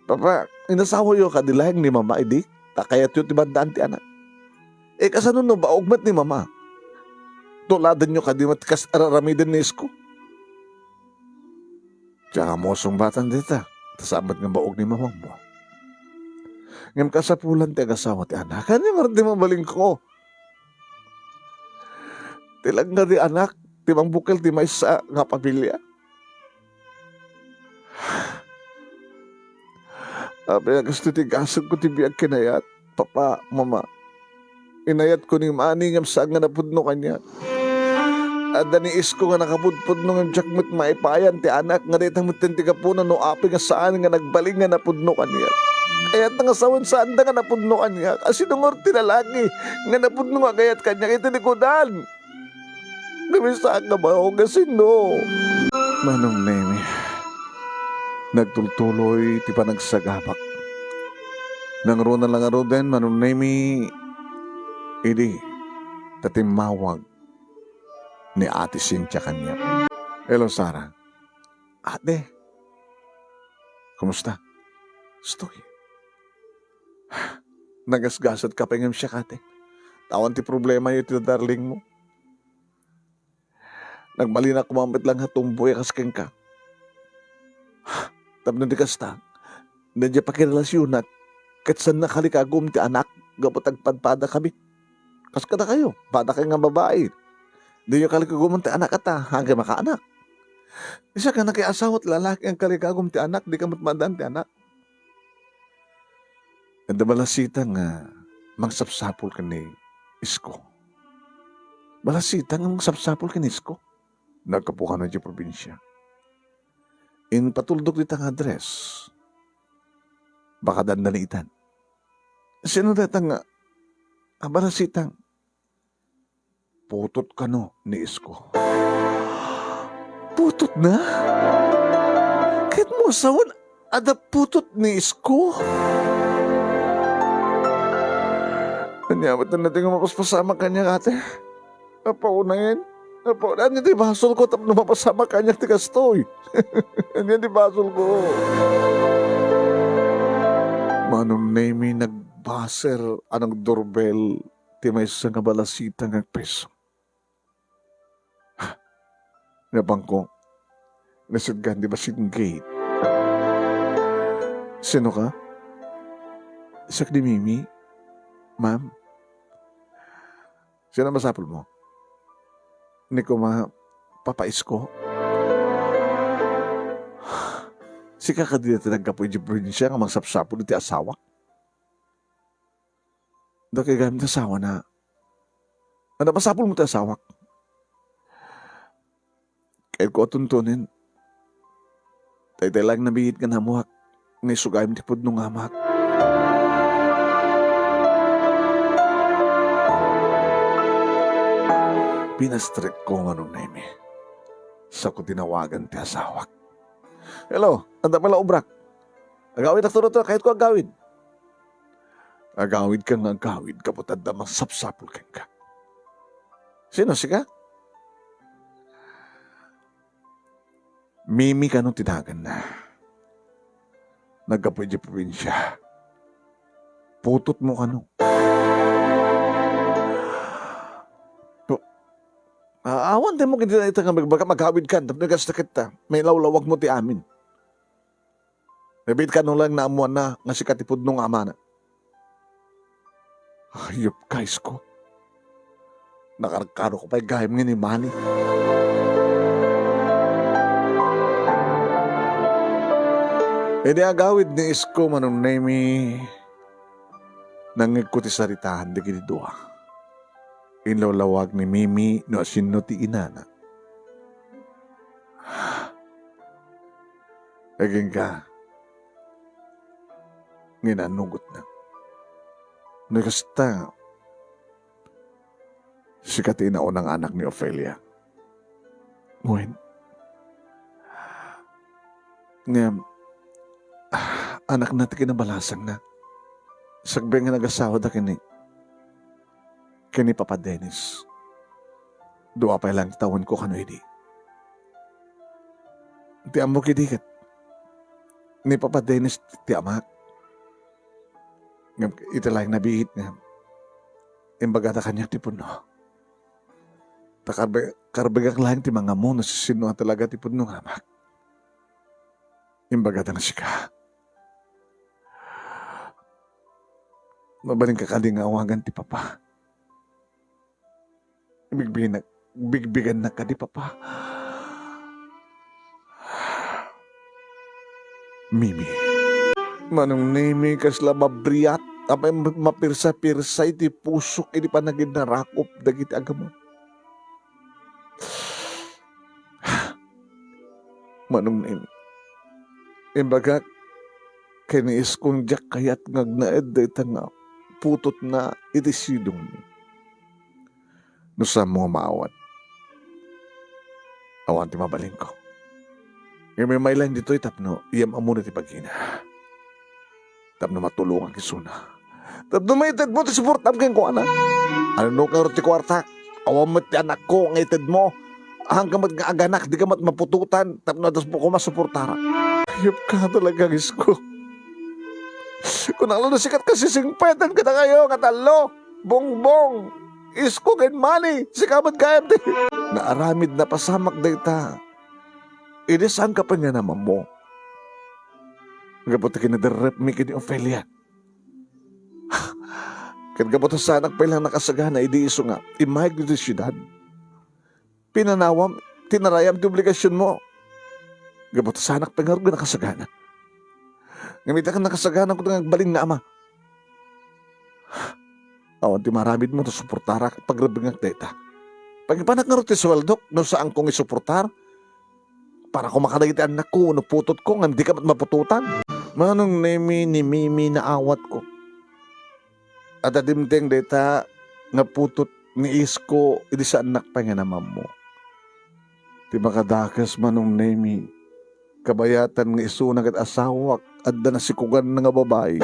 Papa, inasawayo kadi laeng ni Mama idi ta kayatyo ti maaddaan ti anak? E, kasano no baog met ni Mama? Tuladanyo kadi met kas ar-aramiden ni Isko? Diak ammo sungbatan dita, ta saan met nga baog ni mamangmo. Ngem kasapulan ti agasawa ti anak. Ania ngarud ti mabalinko? Ti langga ti anak, ti mangbukel ti maysa nga pamilia. Apay a kastoy ti gasatko ti biag kinayat, Papa, Mama. Inayatko ni Mani ngem saan nga napudno kaniak. Adda ni Isko nga nakapudpudno ngem diak met maipayan ti anak nga dayta metten ti gapuna no apay nga saan nga nagbalin nga napudno kaniak. Kayatna nga sawen saanda nga napudno kaniak. A, sino ngarud ti lalaki nga napudno nga agayat kaniak iti likudan? Namisaak nga baog a sino? Manong Nemi, nagtultuloy ti panagsagabak. Nangruna la ngaruden, Manong Nemi, idi ta timmawag ni Ate Cynthia kaniak. Hello, Sara. Ate, kumusta? Stoy. Nagasgasatka pay ngem siak, ate. Awan ti problemayo iti darlingmo. Nagbalinak koma met laeng nga tomboy a kas kenka. Tapno di kasta, no diay pakirelasionak, ket saan nakalikagum ti anak gapu ta agpadpadakami. Kas kadakayo, padakayo nga babai. Diyo kalikagumon ti anak ta, agay makaanak. Siak nga nakiasawa ti lalaki nga kalikagum ti anak, dika met maaddaan ti anak. Adda balasitang nga mangsapsapul ken ni Isko. Balasitang nga mangsapsapul ken ni Isko. Naggapu kano idiay probinsia. Impatuldok dita nga address. Baka daan naliitan. Sino dayta nga, a, balasitang? Putot kano ni Isko. Putotna? Kayatmo a sawen, adda putot ni Isko? Ania met ti nga mapaspasamak kaniak, ate? Apo, unayen. Apo, ania ti basolko tapno mapasamak kaniak ti kastoy? Ania ti basolko? Manong Nemi, nagbaser a nagdurbel ti maysa nga balasitang nga agpis. Napanko, nasidgan ti bassit nga gate. Sino ka? Siak ni Mimi, ma'am. Sino masapulmo? Ni koma, Papa Isko? Sika kadi ti naggapu idiay probinsia nga mangsapsapul iti asawak? Dakkel gayam ti asawana. Adda masapulmo ti asawak? Kayatko a tuntunen. Dayta laeng nabiit nga naammoak nga isu gayam ti pudno nga amak. Pinastrekko, Manong Nemi. Sako tinawagan ti asawak. Hello, adda pay la obrak. Agawidakto ditoy, kayatko agawid. Agawidka nga agawid gapu ta adda mangsapsapul kenka. Sino, sika? Mimi kano ti naganna. Naggapu idiay probinsia. Putotmo kano? Pu-, a-, awan, dimo ket dayta nga mag-, mag-, magawidkan, tapno kasta ket ta, mailawlawagmo ti amin. Nabiit kano laeng naammoanna nga sika ti pudno nga amana? Hayop ka, Isko. Nakarkarok pay gayam nga ni Mani. Idi agawid ni Isko, Manong Nemi, nangngegko ti saritaan dagiti dua. Inlawlawag ni Mimi no asino ti inana. Agingga nga inanugotna. No kasta, sika ti inauna nga anak ni Ofelia. Wen, ngem, ah, anakna ti kinabalasangna. Sakbay nga nagasawada ken ni, ken ni Papa Dennis. Dua pay laeng ti tawenko kano idi. Ti ammok idi ket ni Papa Dennis ti amak. Ngem ita laeng nabiit nga imbagada kaniak ti pudno. Ta karbe-, karbegak laeng ti mangammo no sisino a talaga ti pudno nga amak. Imbagada nga sika. Mabalinka kadi nga awagan ti papa? Bigbinak-, bigbigannak kadi, papa? Mimi. Manong Nemi, kasla mabriat, apay mapirsa-pirsa iti pusok idi panaginnarakop dagiti agama. Manong Nemi, imbagak ken ni Iskong diak kayat nga agnaed dayta nga putotna iti sidongmi. No saanmo nga maawat, awan ti mabalinko. Ngem immay laeng ditoy tapno iyam-ammona ti bagina. Tapno matulongak isuna. Tapno maitedmo ti suportam kenkuana. Ano ngarud ti kuartak? Awan met ti anakko nga itedmo. Ahanka met nga aganak, dika met maputotan tapno adda koma suportarak. Hayop ka talaga, Isko. Kunam no sika ti kasisingpetan kadakayo nga tallo, Bongbong, Isko ken Manny, sika met gayam ti naaramid, napasamak dayta. Idi saanka pay nga namammo. Gapu ta kinaderrepmi ken ni Ofelia. Ket gapu ta saanak pay laeng nakasagana idi isu nga immayeg ditoy siudad. Pinanawam, tinarayam ti obligasionmo. Gapu ta saanak pay ngarud nga nakasagana. Ngem ita ket nakasagana koma nga agbalin nga ama. Awan ti maaramidmo ta suportarak, pagrebengak dayta. Pagipanak ngarud ti sueldok no saanko nga isuportar? Para koma kadagiti annakko wenno putotko ngem dika met maputotan. Manong Nemi, ni Mimi, naawatko. Adda dimteng dayta nga putot ni Isko idi saannak pay nga namammo. Ti makadakes, Manong Nemi, kabayatan nga isuna ket asawak adda nasikuganna nga babai.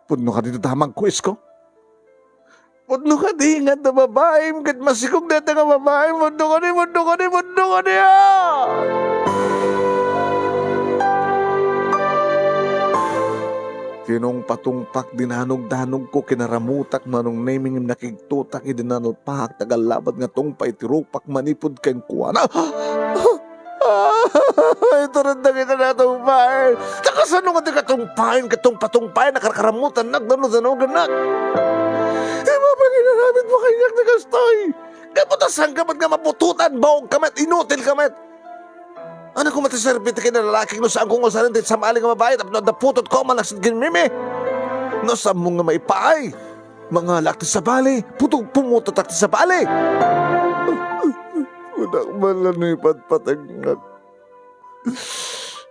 Pudno kadi ti damagko, Isko? Pudno kadi nga adda babaim ket masikog dayta nga babai? Pudno kadi, pudno kadi, pudno kadi, ah! Tinungpatungpak, dinanogdanogko, kinaramutak, Manong Nemi, ngem nakigtotak idi nalpaak ti agallabad nga tungpay ti rupak manipud kenkuana. Ay, itured dagiti natungpay. Ta kasano nga di katungpayen ket tungpatungpayen a karkaramutannak, dandanugannak? Ima pay nga inaramidmo kaniak ti kastoy. Gapu ta saanka met nga maputotan, baogka met, inutilka met. Ania koma ti serbi ti kinalalakik no saanko nga usaren ti sabali nga babai tapno adda putotko a malaksid ken Mimi? No saanmo nga maipaay, mangalaak ti sabali, putog-, pumutotak ti sabali. Kunak man la no ipatpatengngak.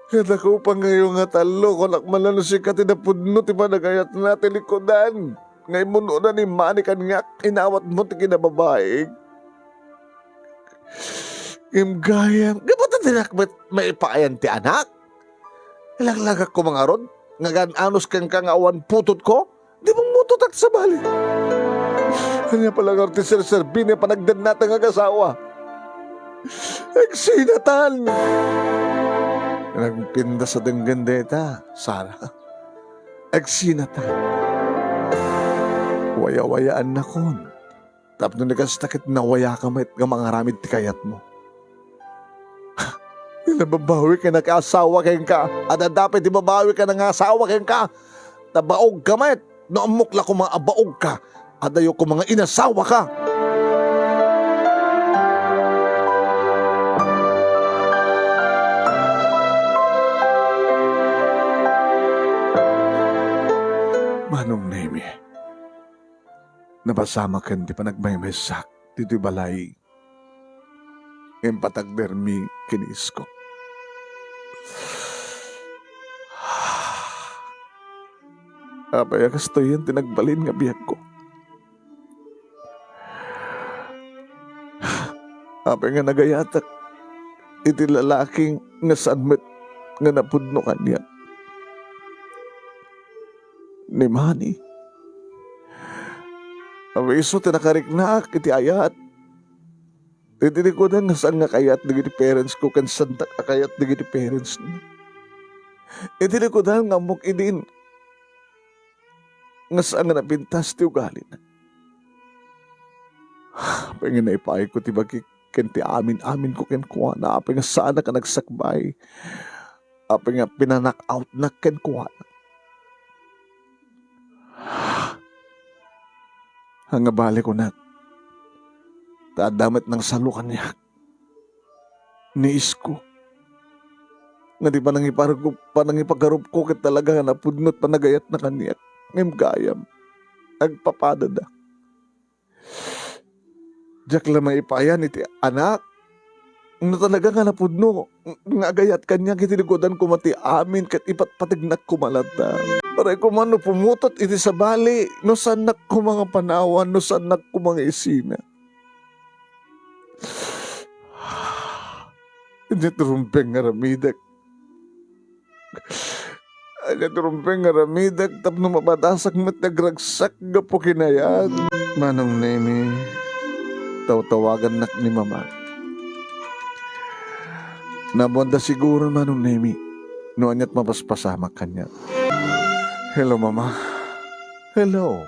Kadakayo pay nga tallo, kunak man la no sika ti napudno ti panagayatna ti likudan nga immun-una ni Manny kaniak, inawatmo ti kinababaik. Ngem gayam, gapu ta dinak met maipaayan ti anak. Laglagak koma ngarud nga agan-anos kenka nga awan putotko, di mumutotak ti sabali. Ania pay la ngarud ti serserbi ni a panagdennata nga agasawa? Agsinatan! Nagpintas a denggen dayta, Sara. Agsinatan. Wayawayaannakon. Tapno ni kasta ket nawayaka met nga mangaramid ti kayatmo. Nababawi ka na nga asawa kenka. Adda pay ti babawi ka na nga asawa kenka. Ta baog ka met. No ammok la koma a baog ka, adayo koma nga inasawa ka. Manong Nemi, napasamaken ti panagmaymaysak ditoy balay. Ngem patagdermi ken ni Isko. Apay a kastoyen ti nagbalin nga biagko? Apay nga nagayatek iti lalaki nga saan met nga napudno kaniak? Ni Manny, Awiso ti nakariknaak iti ayat. Iti likudan nga saan nga kayat dagiti parents ko ken saandak a kayat dagiti parents na. Iti likudan nga ammok idin nga saan nga napintas ti ugalina. Apay nga naipaayko ti bagik ken ti amin-amin ko kenkuana. Apay nga saanak a nagsakbay. Apay nga pina-knock out-nak kenkuana. Ania bale kunak, ta adda met nangsalo kaniak ni Isko. Nga ti panangipargup-, panangipagarupko ket talaga nga napudno ti panagayatna kaniak. Ngem gayam, agpapadada. Diak la maipayan iti anak. No talaga nga napudno nga agayat kaniak iti likudan koma ti amin ket ipatpategnak koma latta. Uray koma no pumutot iti sabali, no saannak koma nga panawan, no saannak koma nga isina. Ania ti rumbeng nga aramidek? Ania ti rumbeng nga aramidek tapno mapadasak met ti agragsak gapu ken ayat? Manong Nemi, tawtawagannak ni Mama. Naammoanda siguro, Manong Nemi, no aniat mapaspasamak kaniak. Hello, Mama. Hello.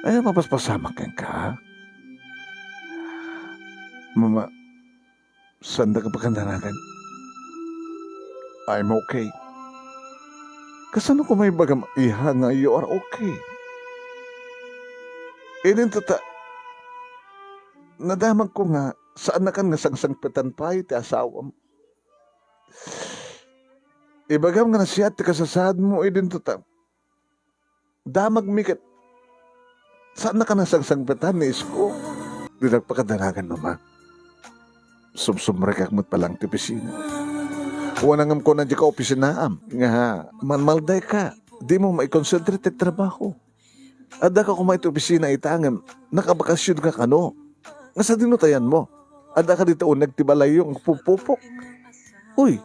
Ania mapaspasamak kenka? Mama, saandaka pakadanagan. I'm okay. Kasano koma ibagam, iha, nga you are okay? Idinto ta, nadamagko nga saannakan nga sangsangpetan pay ti asawam. Ibagam nga nasayaat ti kasasaadmo, idinto ta, damagmi ket saannakan nga sangsangpetan ni Isko. Dinak pakadanagan, Mama. Sumsumrekak met pay laeng ti opisina. Wen, ngem kuna diay kaopisinaam nga malmaldayka, dimo maikonsentre ti trabaho. Addaka koma iti opisina ita ngem nakabakasionka kano? Nga sadino ti ayanmo? Addaka dita uneg ti balayyo nga agpupupok? Uy,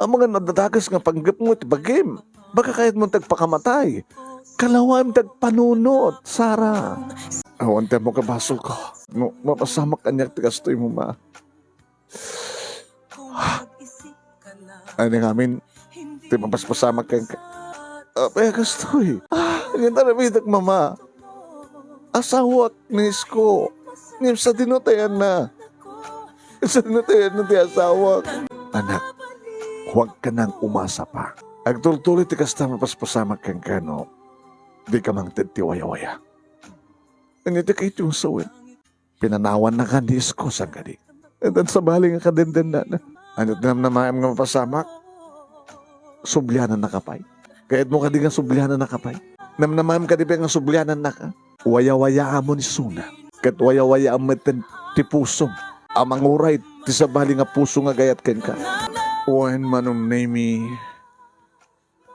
amangan no adda dakes nga panggepmo iti bagim. Baka kayatmo ti agpakamatay. Kalawaem ti agpanunot, Sara. Awan ti ammok a basolko. No, mapasamak kaniak ti kastoy, Mama. Ania ngamin ti mapaspasamak kenka? Apay a kastoy? Ah, ngem aramidek, Mama. Asawak ni Isko. Ngem sadino ti ayanna? Sadino ti ayanna ti asawak? Anak, huwag ka nang umasapa. Agtultuloy ti kasta mapaspasamak kenka no dika mangted ti wayawaya. Ania ti kayatyo nga sawen? Pinanawannaka ni Isko, saan kadi? Adda sabali nga kadendennana. Ania ti namnamaem nga mapasamak? Sublianannaka pay? Kayatmo kadi nga sublianannaka pay? Namnamaem kadi pay nga sublianannaka? Wayawayaamon isuna. Ket wayawayaam metten ti pusom a manguray ti sabali nga puso nga agayat kenka. Wen, Manong Nemi,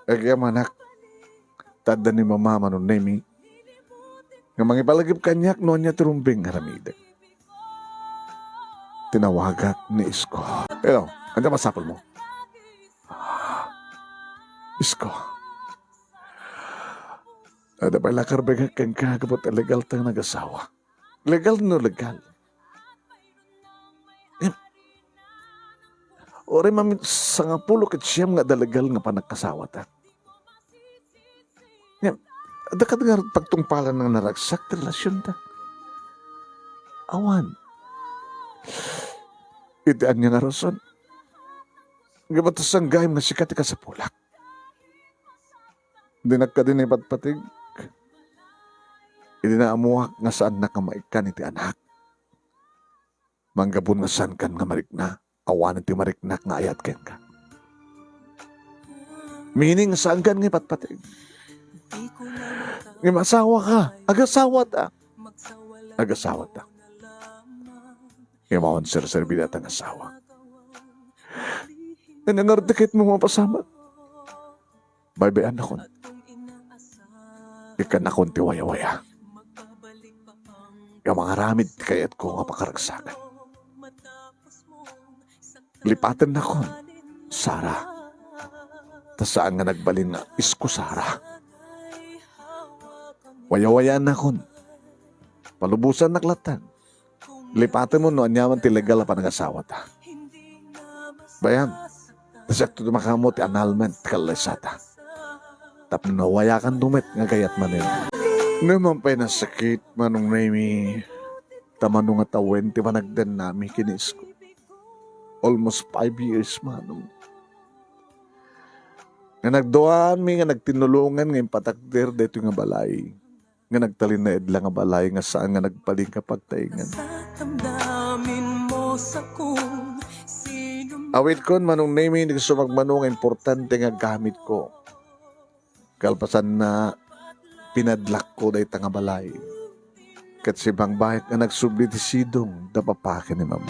agyamanak, ta adda ni Mama, Manong Nemi, nga mangipalagip kaniak no ania ti rumbeng nga aramidek. Tinawagak ni Isko. Hello, ania masapulmo? Isko. Adda pay la karbengak kenka gapu ta legal ta nga nagasawa. Legal no legal? Ngem, uray mamin sangapulo ket siam nga adda legal nga pannakasawata. Ngem, adda kadi nga pagtungpalan nga naragsak ti relasionta? Awan. Iti ania nga rason? Ngem, ta saan gayam nga sika ti kasapulak? Dinak kadi naipatpateg idi naammoak nga saannak nga maikkan iti anak. Manggapon nga saankan nga marikna, awanen ti mariknak nga ayat kenka. Meaning, saankan nga ipatpateg. Ngem asawaka, agasawata. Agasawata. Ngem awan serserbi dayta nga asawa. Ngem nga kayatmo mapasamak. Baybay-annakon. Ikkannakon ti wayawaya. Nga mangaramid ti kayatko nga pakaragsakan. Lipatennakon, Sara. Ta saan nga nagbalin nga Isko, Sara. Wayawayaannakon. Palubosannak lattan. Lipatenmo no aniaman ti legal a panagasawata. Bayan, ta siak ti makaammok ti annulment ti kallaysata. Tapno nawayakanto met nga agayat manen. Ngem apay a sakit, Manong Nemy, ta mano nga tawen ti panagdennami ken ni Isko. Almost five years, Manong. Nga nagduaanmi nga nagtinnulongan nga impatakder daytoy nga balay. Nga nagtalinaed la nga balay nga saan nga nagbalin nga pagtaengen. Awitkon, Manong Nemy, isu magmano nga importante nga gamitko. Kalpasanna, pinadlakko dayta nga balay. Ket simmangbaek nga nagsubli ti sidong da papa ken ni mama.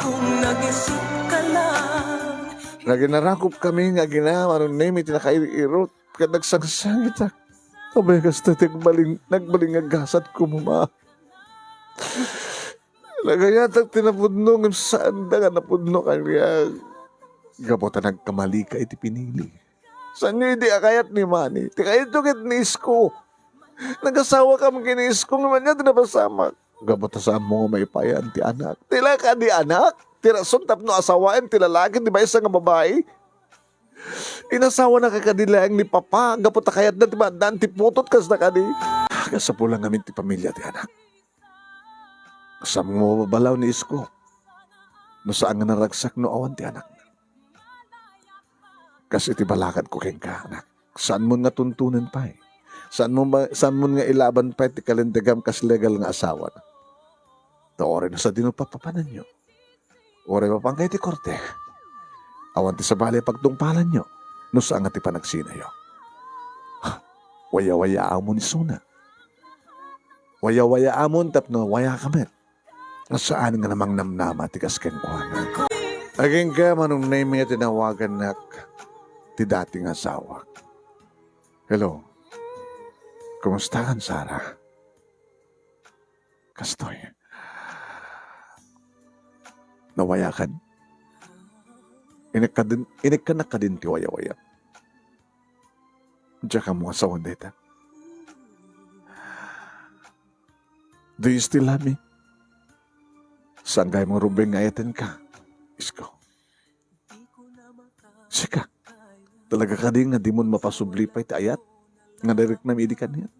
Naginarakopkami nga agina, Manong Nemy, ti nakair-irot ket nagsangsangitak. Apay kasta ti agbalin, nagbalin nga gasatko, mama. Nagayatak ti napudno, ngem saanda nga napudno kaniak. Gapu ta nagkamalika iti pinili. Saanyo idi a kayat ni Manny? Ti kayatyo ket ni Isko. Nagasawakam ken ni Isko, ngem ania ti napasamak? Gapu ta saanmo nga maipayan ti anak. Ti la kadi anak? Ti rason tapno asawaem ti lalaki ti maysa nga babai? Inasawanaka kadi laeng ni Papa gapu ta kayatna ti maaddaan ti putot kasna kadi? Kasapulan ngamin ti pamilya ti anak. Saanmo mababalaw ni Isko no saan nga naragsak no awan ti anakna? Kas iti balakadko kenka, anak, saanmon nga tuntonen pay. Saanmon ba, saanmon nga ilaban pay ti kalintagam kas legal nga asawana. Ta uray no sadino papapananyo, uray mapankayo ti korte, awan ti sabali a pagtungpalanyo no saan nga ti panagsinayo. Ha, wayawayaamon isuna. Wayawayaamon tapno wayaka met. Nga saan nga namangnamnama ti kas kenkuana. Agingga, Manong Nemy, a tinawagannak ti dati nga asawak. Hello. Kumustakan, Sara? Kastoy. Nawayakan? Inikka din, inikkanak kadin ti wayawaya. Diak ammo a sawen dayta. Do you still love me? Saan gayam nga rumbeng nga ayatenka, Isko? Sika, talaga kadi nga dimon mapasubli pay ti ayat nga nariknam idi kaniak?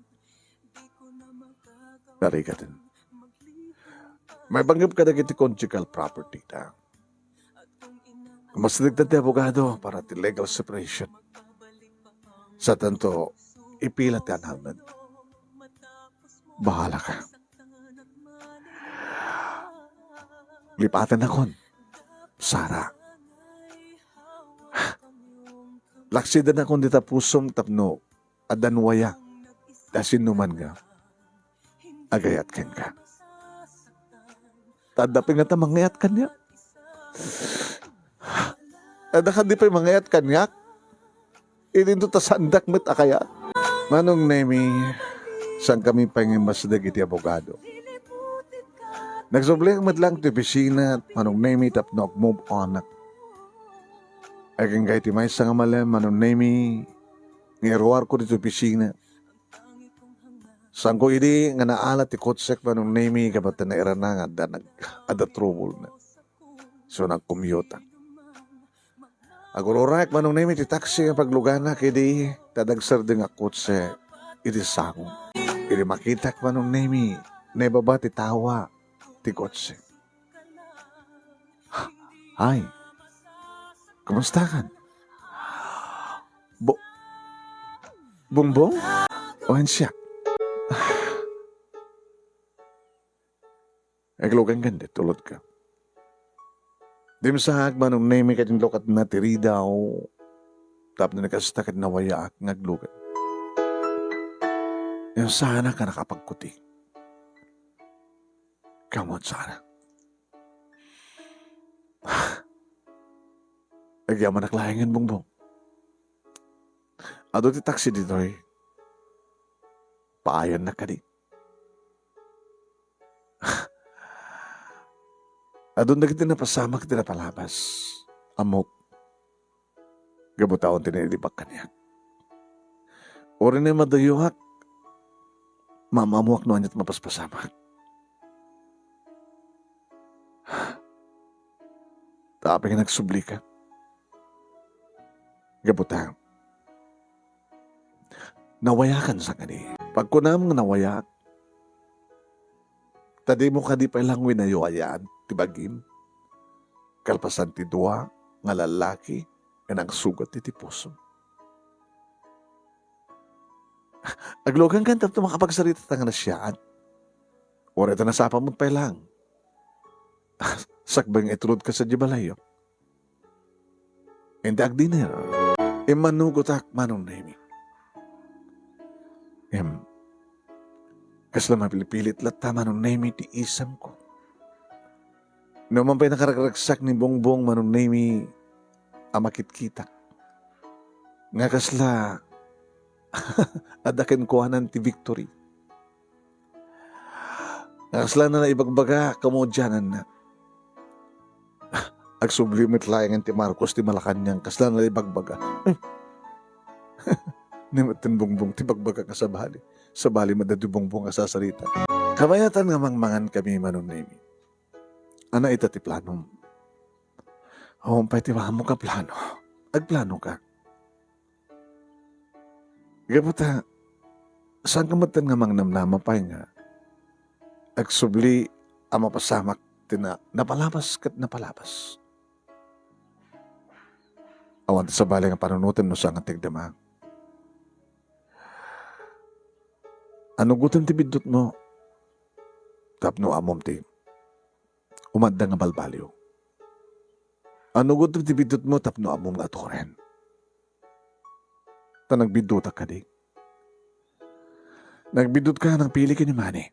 Narigaten. Maipanggep kadagiti conjugal property ta. Masdegtan ti abogado para ti legal separation. Sa tanto, ipila ti annulment. Bahala ka. Lipatennakon, Sara. Laksidennakon dita pusom tapno addan waya ta sinoman nga agayat kenka. Ta adda pay ngata mangayat kaniak? Adda kadi pay mangayat kaniak? Idinto ta saandak met a kayat. Manong Nemy, saankami pay nga immasdeg iti abogado. Nagsubliak met laeng ti opisina, Manong Nemy, tapno ag-move onak. Agingga iti maysa nga malem, Manong Nemy, nga iruarko ditoy opisina. Saanko idi nga naala ti kotsek, Manong Nemy, gapu ta nairana nga adda nag-, adda trouble na. So, nagkumyuta. Agur-urak, Manong Nemy, ti taxi nga pagluganak idi ta adda agsardeng a kotse iti sango. Idi makitak, Manong Nemy, naibaba ti tawa ti kotse. Hi. Kumustakan? Bo-, Bongbong? O, siak. Aglugan ken di tulodka. Dimsaak, Manong Nemy, ket inlukatna ti ridaw tapno ni kasta ket nawayaak nga aglugan. Ngem saanak a nakapagkuti. Kamot, Sara. Agyamanak laengen, Bongbong. Adu ti taxi ditoy. Paayannak kadi. Adun dagiti napasamak iti napalabas. Ammok. Gapu ta awan ti nailibak kaniak. Uray no madayoak, Maam-ammoak no ania ti mapaspasamak. Ta apay nga nagsublika? Gapu ta, nawayakan sa kadi. Pagkunam nga nawayak, ta dimo kadi pay lang winayawayaan ti bagim, kalpasan ti dua nga lallaki nga nangsugat iti pusom. Aglugankan tapno makapagsarita ta nga nasiaat. Uray ta nasapa met pay lang. Sakbay nga itulodka sadiay balayyo. Inta agdinner, immanugotak, Manong Nemi. Em, kasla mapilpilit latta, Manong Nemi, ti isemko. No man pay nakaragragsak ni Bongbong, Manong Nemi, a makitkitak. Nga kasla adda kenkuanan ti victory. Nga kasla na naibagbaga, kamudiananna. Agsubli met laengen ti Marcos ti Malacañang, kasla na naibagbaga. Ni met ten Bongbong ti bagbaga nga sabali. Sabali met daytoy Bongbong a sasarita. Kabayatan nga mangmangan kami, Manong Nemi. Ania ita ti planom? Awan pay ti amok a plano. Agplano ka. Gapu ta, saanka metten nga mangnamnama pay nga agsubli a mapasamak ti na-, napalabas ket napalabas. Awan ti sabali nga panunotem no saan nga ti agdama. Anugotem ti biddutmo tapno ammom ti umadda nga balbaliw. Anugotem ti biddutmo tapno ammom nga aturen. Ta nagbiddutak kadi. Nagbiddutka a nangpili ken ni Manny.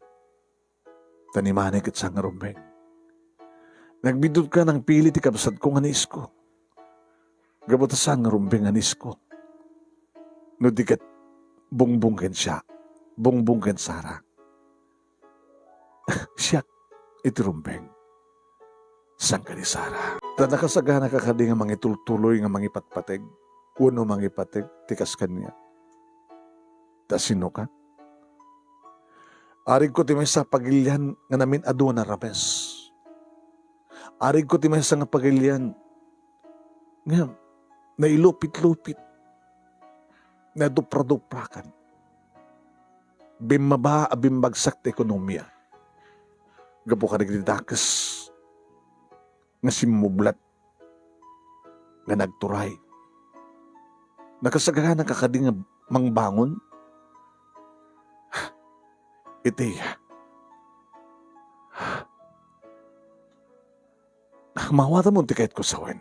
Ta ni Manny ket saan nga rumbeng. Nagbiddutka a nangpili ti kabsatko nga ni Isko. Gapu ta saan nga rumbeng nga ni Isko. No di ket Bongbong ken siak, Bongbong ken Sara. Siak iti rumbeng. Saan ken ni Sara. Ta nakasagana ka kadi nga mangitultuloy nga mangipatpateg, wenno mangipateg ti kas kaniak? Ta sino ka? Arigko ti maysa a pagilian nga namin-adu a narames. Arigko ti maysa nga pagilian nga nailupit-lupit, nadupraduprakan. Bimmaba a bimbagsak ti ekonomia gapu kadagiti dakes nga simmublat nga nagturay. Nakasagana ka kadi nga mangbangon iti, mawatam ti kayatko sawen.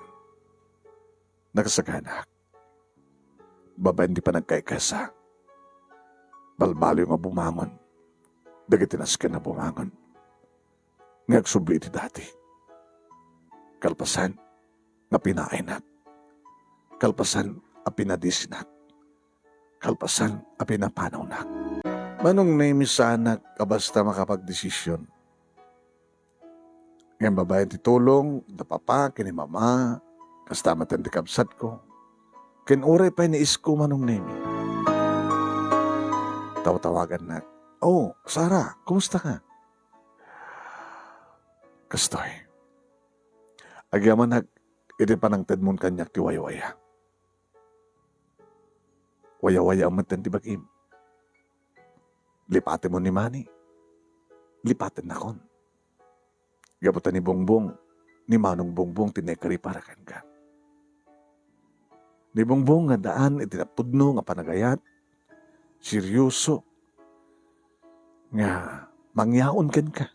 Nakasagana. Babaen ti panagkaykaysa, balbaliw nga bumangon dagiti nasken a bumangon nga agsubli iti dati. Kalpasan nga pinaaynak, kalpasan a pinadisinak, kalpasan a pinapanawnak. Manong Nemi, saanak a basta makapagdesisyon. Ngem babaen ti tulong da papa ken ni mama, kasta met ti kabsatko, ken uray pay ni Isko, Manong Nemi. Tawtawagannak. "Oh, Sara, kumusta ka?" "Kastoy. Agyamanak iti panangtedmon kaniak ti wayawaya. Wayawaya metten ti bagim. Lipatemon ni Manny. Lipatennakon. Gapu ta ni Bongbong, ni Manong Bongbong ti naikaripara kenka. Ni Bongbong nga addaan iti napudno nga panagayat, seryoso, nga mangyaon kenka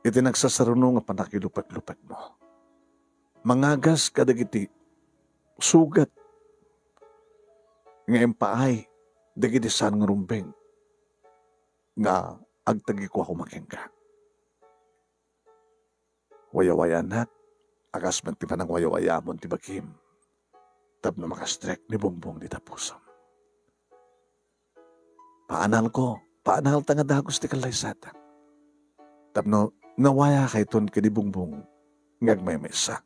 iti nagsasaruno nga pannakilupekmo. Mangagas kadagiti sugat nga impaay dagiti saan nga rumbeng nga agtagikua koma kenka. Wayawayaanak a kas met ti panangwayawayaamon ti bagim tapno makastrek ni Bongbong dita pusom. Paanalko, paanalta nga dagus ti kallaysatak. Tapno nawayakayton ken ni Bongbong nga agmaymaysa.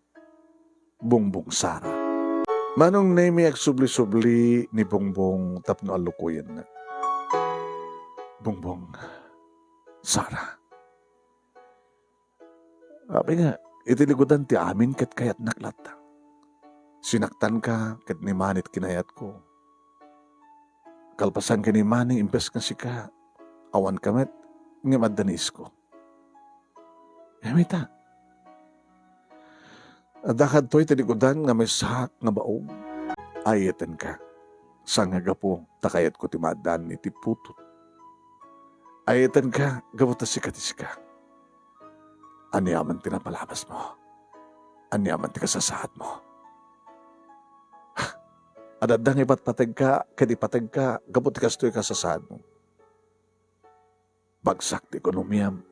Bongbong Sara." Manong Nemi, agsubli-subli ni Bongbong tapno allukoyennak. Bongbong, Sara. Apay nga, iti likudan ti amin ket kayatnak latta. Sinaktanka ket ni Manny ti kinayatko. Kalpasan ken ni Manny, imbes nga sika, awanka met, ngem adda ni Isko. Ngem ita, adda kadtoy ti likudan nga maysaak nga baog. Ayatenka, saan nga gapu ta kayatko ti maaddaan iti putot. Ayatenka gapu ta sika ti sika. Aniaman ti napalabasmo. Aniaman ti kasasaadmo. Adda nga ipatpategka ket ipategka gapu ti kastoy kasasaadmo. Bagsak ti ekonomiam.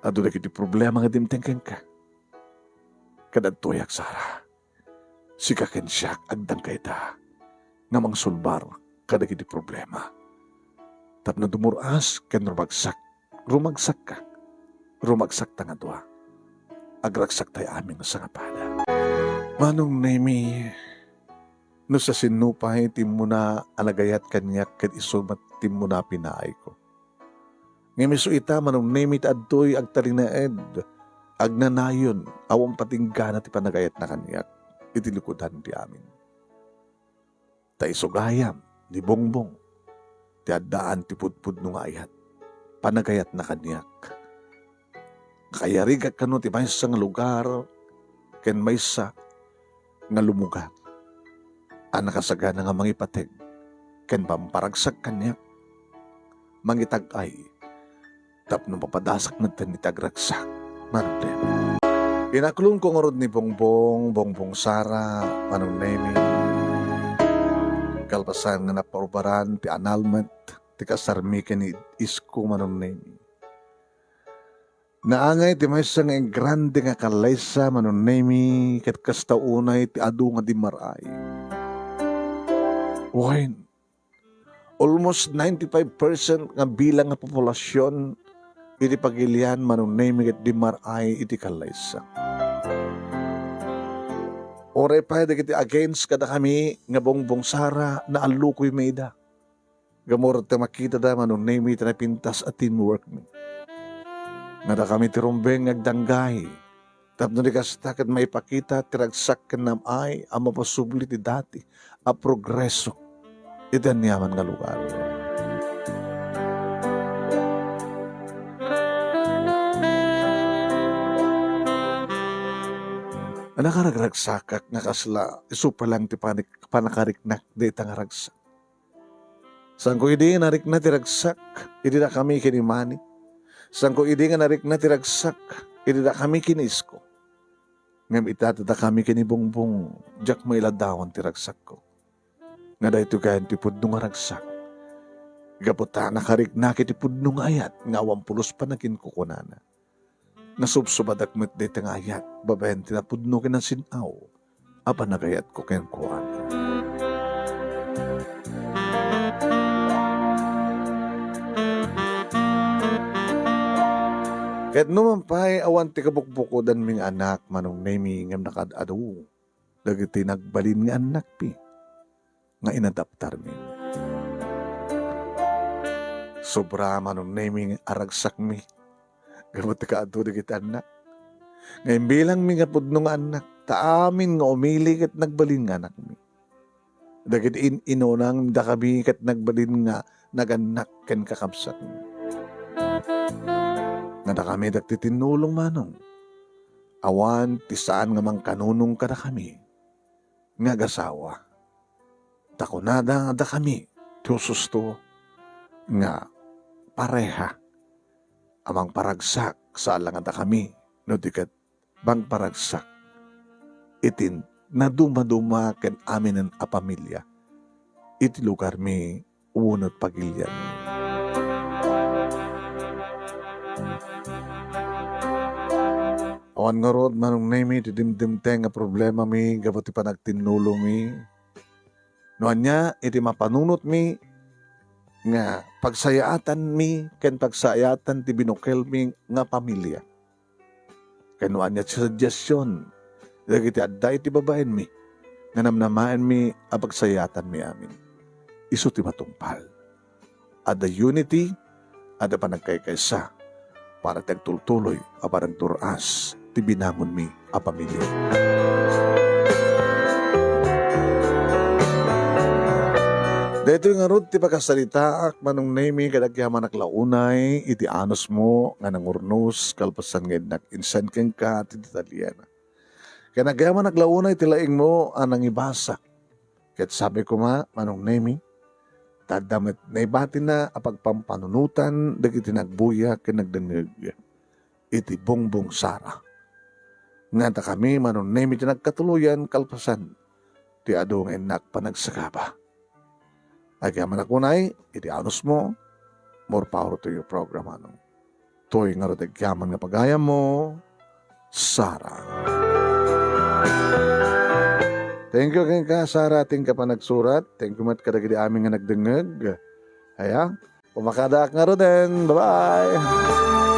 Adu dagiti problema nga dimteng kenka. Kadagtoyak, Sara. Sika ken siak, agdangkayta nga mangsulbar kadagiti problema. Tapno dumur-as ken rumagsak, rumagsakka, rumagsakta nga dua. Agragsaktay amin nga sangapada. Manong Nemi, no siasino pay ti immuna a nagayat kaniak ket isu met ti immuna a pinaayko. Ngem isu ita, Manong Nemi, ti adtoy agtalinaed, agnanayon, awan patinggana ti panagayatna kaniak iti likudan ti amin. Ta isu gayam ni Bongbong ti addaan ti pudpudno nga ayat, panagayatna kaniak. Nakayarigak kano ti maysa nga lugar ken maysa nga lumugar a nakasagana nga mangipateg ken pamparagsak kaniak, mangitag-ay tapno mapadasak metten iti agragsak, Manong Nemi. Inaklonko ngarud ni Bongbong, Bongbong Sara, Manong Nemi. Kalpasan nga naparubaran ti annulment ti kasarmi ken ni Isko, Manong Nemi. Naangay ti maysa nga engrande nga kallaysa, Manong Nemi, ket kasta unay ti adu nga dimmaray. Wen, almost ninety-five percent nga bilang nga populasion iti pagilian, Manong Nemi, ket dimmaray iti kallaysa. Uray pay dagiti against kadakami nga Bongbong Sara, naallukoymi ida. Gammura ti makitada, Manong Nemi, ti napintas a teamwork mi. Nga dakami ti rumbeng nga agdanggay, tapno di kasta ket maipakita ti ragsak ken nam-ay a mapasubli ti dati a progreso iti aniaman nga lugar. Nakaragragsakak nga kasla isu pa lang ti panik-, panakariknak dayta nga ragsak. Saanko idi nga narikna ti ragsak idi dakami ken ni Manny. Saanko idi nga narikna ti ragsak idi dakami ken ni Isko. Ngem ita, ta dakami ken ni Bongbong, diak mailadawan ti ragsakko. Nga daytoy gayam ti pudno nga ragsak. Gapu ta nakariknak iti pudno nga ayat nga awan pulos panaginkukunana. Nasubsubadak met dayta nga ayat babaen ti napudno ken nasin-aw a panagayatko kenkuana. Ket numan pay, awan ti kabukbukodanmi nga anak, Manong Nemi, ngem nakaad-adu dagiti nagbalin nga annakmi nga inadaptarmi. Sobra, Manong Nemi, nga aragsakmi gapu ti kaadu dagiti annak. Nga imbilangmi nga pudno nga annak, ta amin nga umili ket nagbalin nga anakmi. Dagiti in-inunang dakami ket nagbalin nga nagannak ken kakabsatmi. Nga dakami dagiti tinnulong, Manong. Awan ti saan nga mangkanunong kadakami nga agasawa. Ta kunada nga dakami ti husto nga pareha a mangparagsak, saan la nga dakami no di ket mangparagsak iti nadumaduma ken aminen a pamilia iti lugarmi wenno pagilianmi. Awan ngarud, Manong Nemi, ti dimdimteng nga problemami gapu ti panagtinnulongmi. No ania iti mapanunotmi nga pagsayaatanmi ken pagsayaatan ti binukelmi nga pamilia. Ken no ania ti suggestion dagiti adda iti babaenmi nga namnamaenmi a pagsayaatanmi amin. isu ti matungpal. Adda unity, adda panagkaykaysa para ti agtultuloy a panagdur-as ti binangonmi a pamilya. Daytoy ngarud ti pakasaritaak, Manong Nemy, ket agyamanak la unay iti anusmo nga nangurnos kalpasan nga innak insend kenka ti detalye. Ken agyamanak la unay ti laingmo a nangibasa. Ket sabi koma, Manong Nemy, ta adda met naibatina a pagpampanunotan dagiti nagbuya ken nagdengngeg iti Bungbong Sara. Nga dakami, Manong Nemy, ti nagkatuloyan kalpasan ti adu nga innak panagsagaba. Agyamanak unay iti anusmo. More power to your program, Manong. Toy ngarud ti agyaman nga pagayammo, Sara. Thank you kenka, Sara, ti inka panagsurat. Thank you met kadagiti amin nga nagdengngeg. Aya, pumakadaak ngaruden. Bye-bye.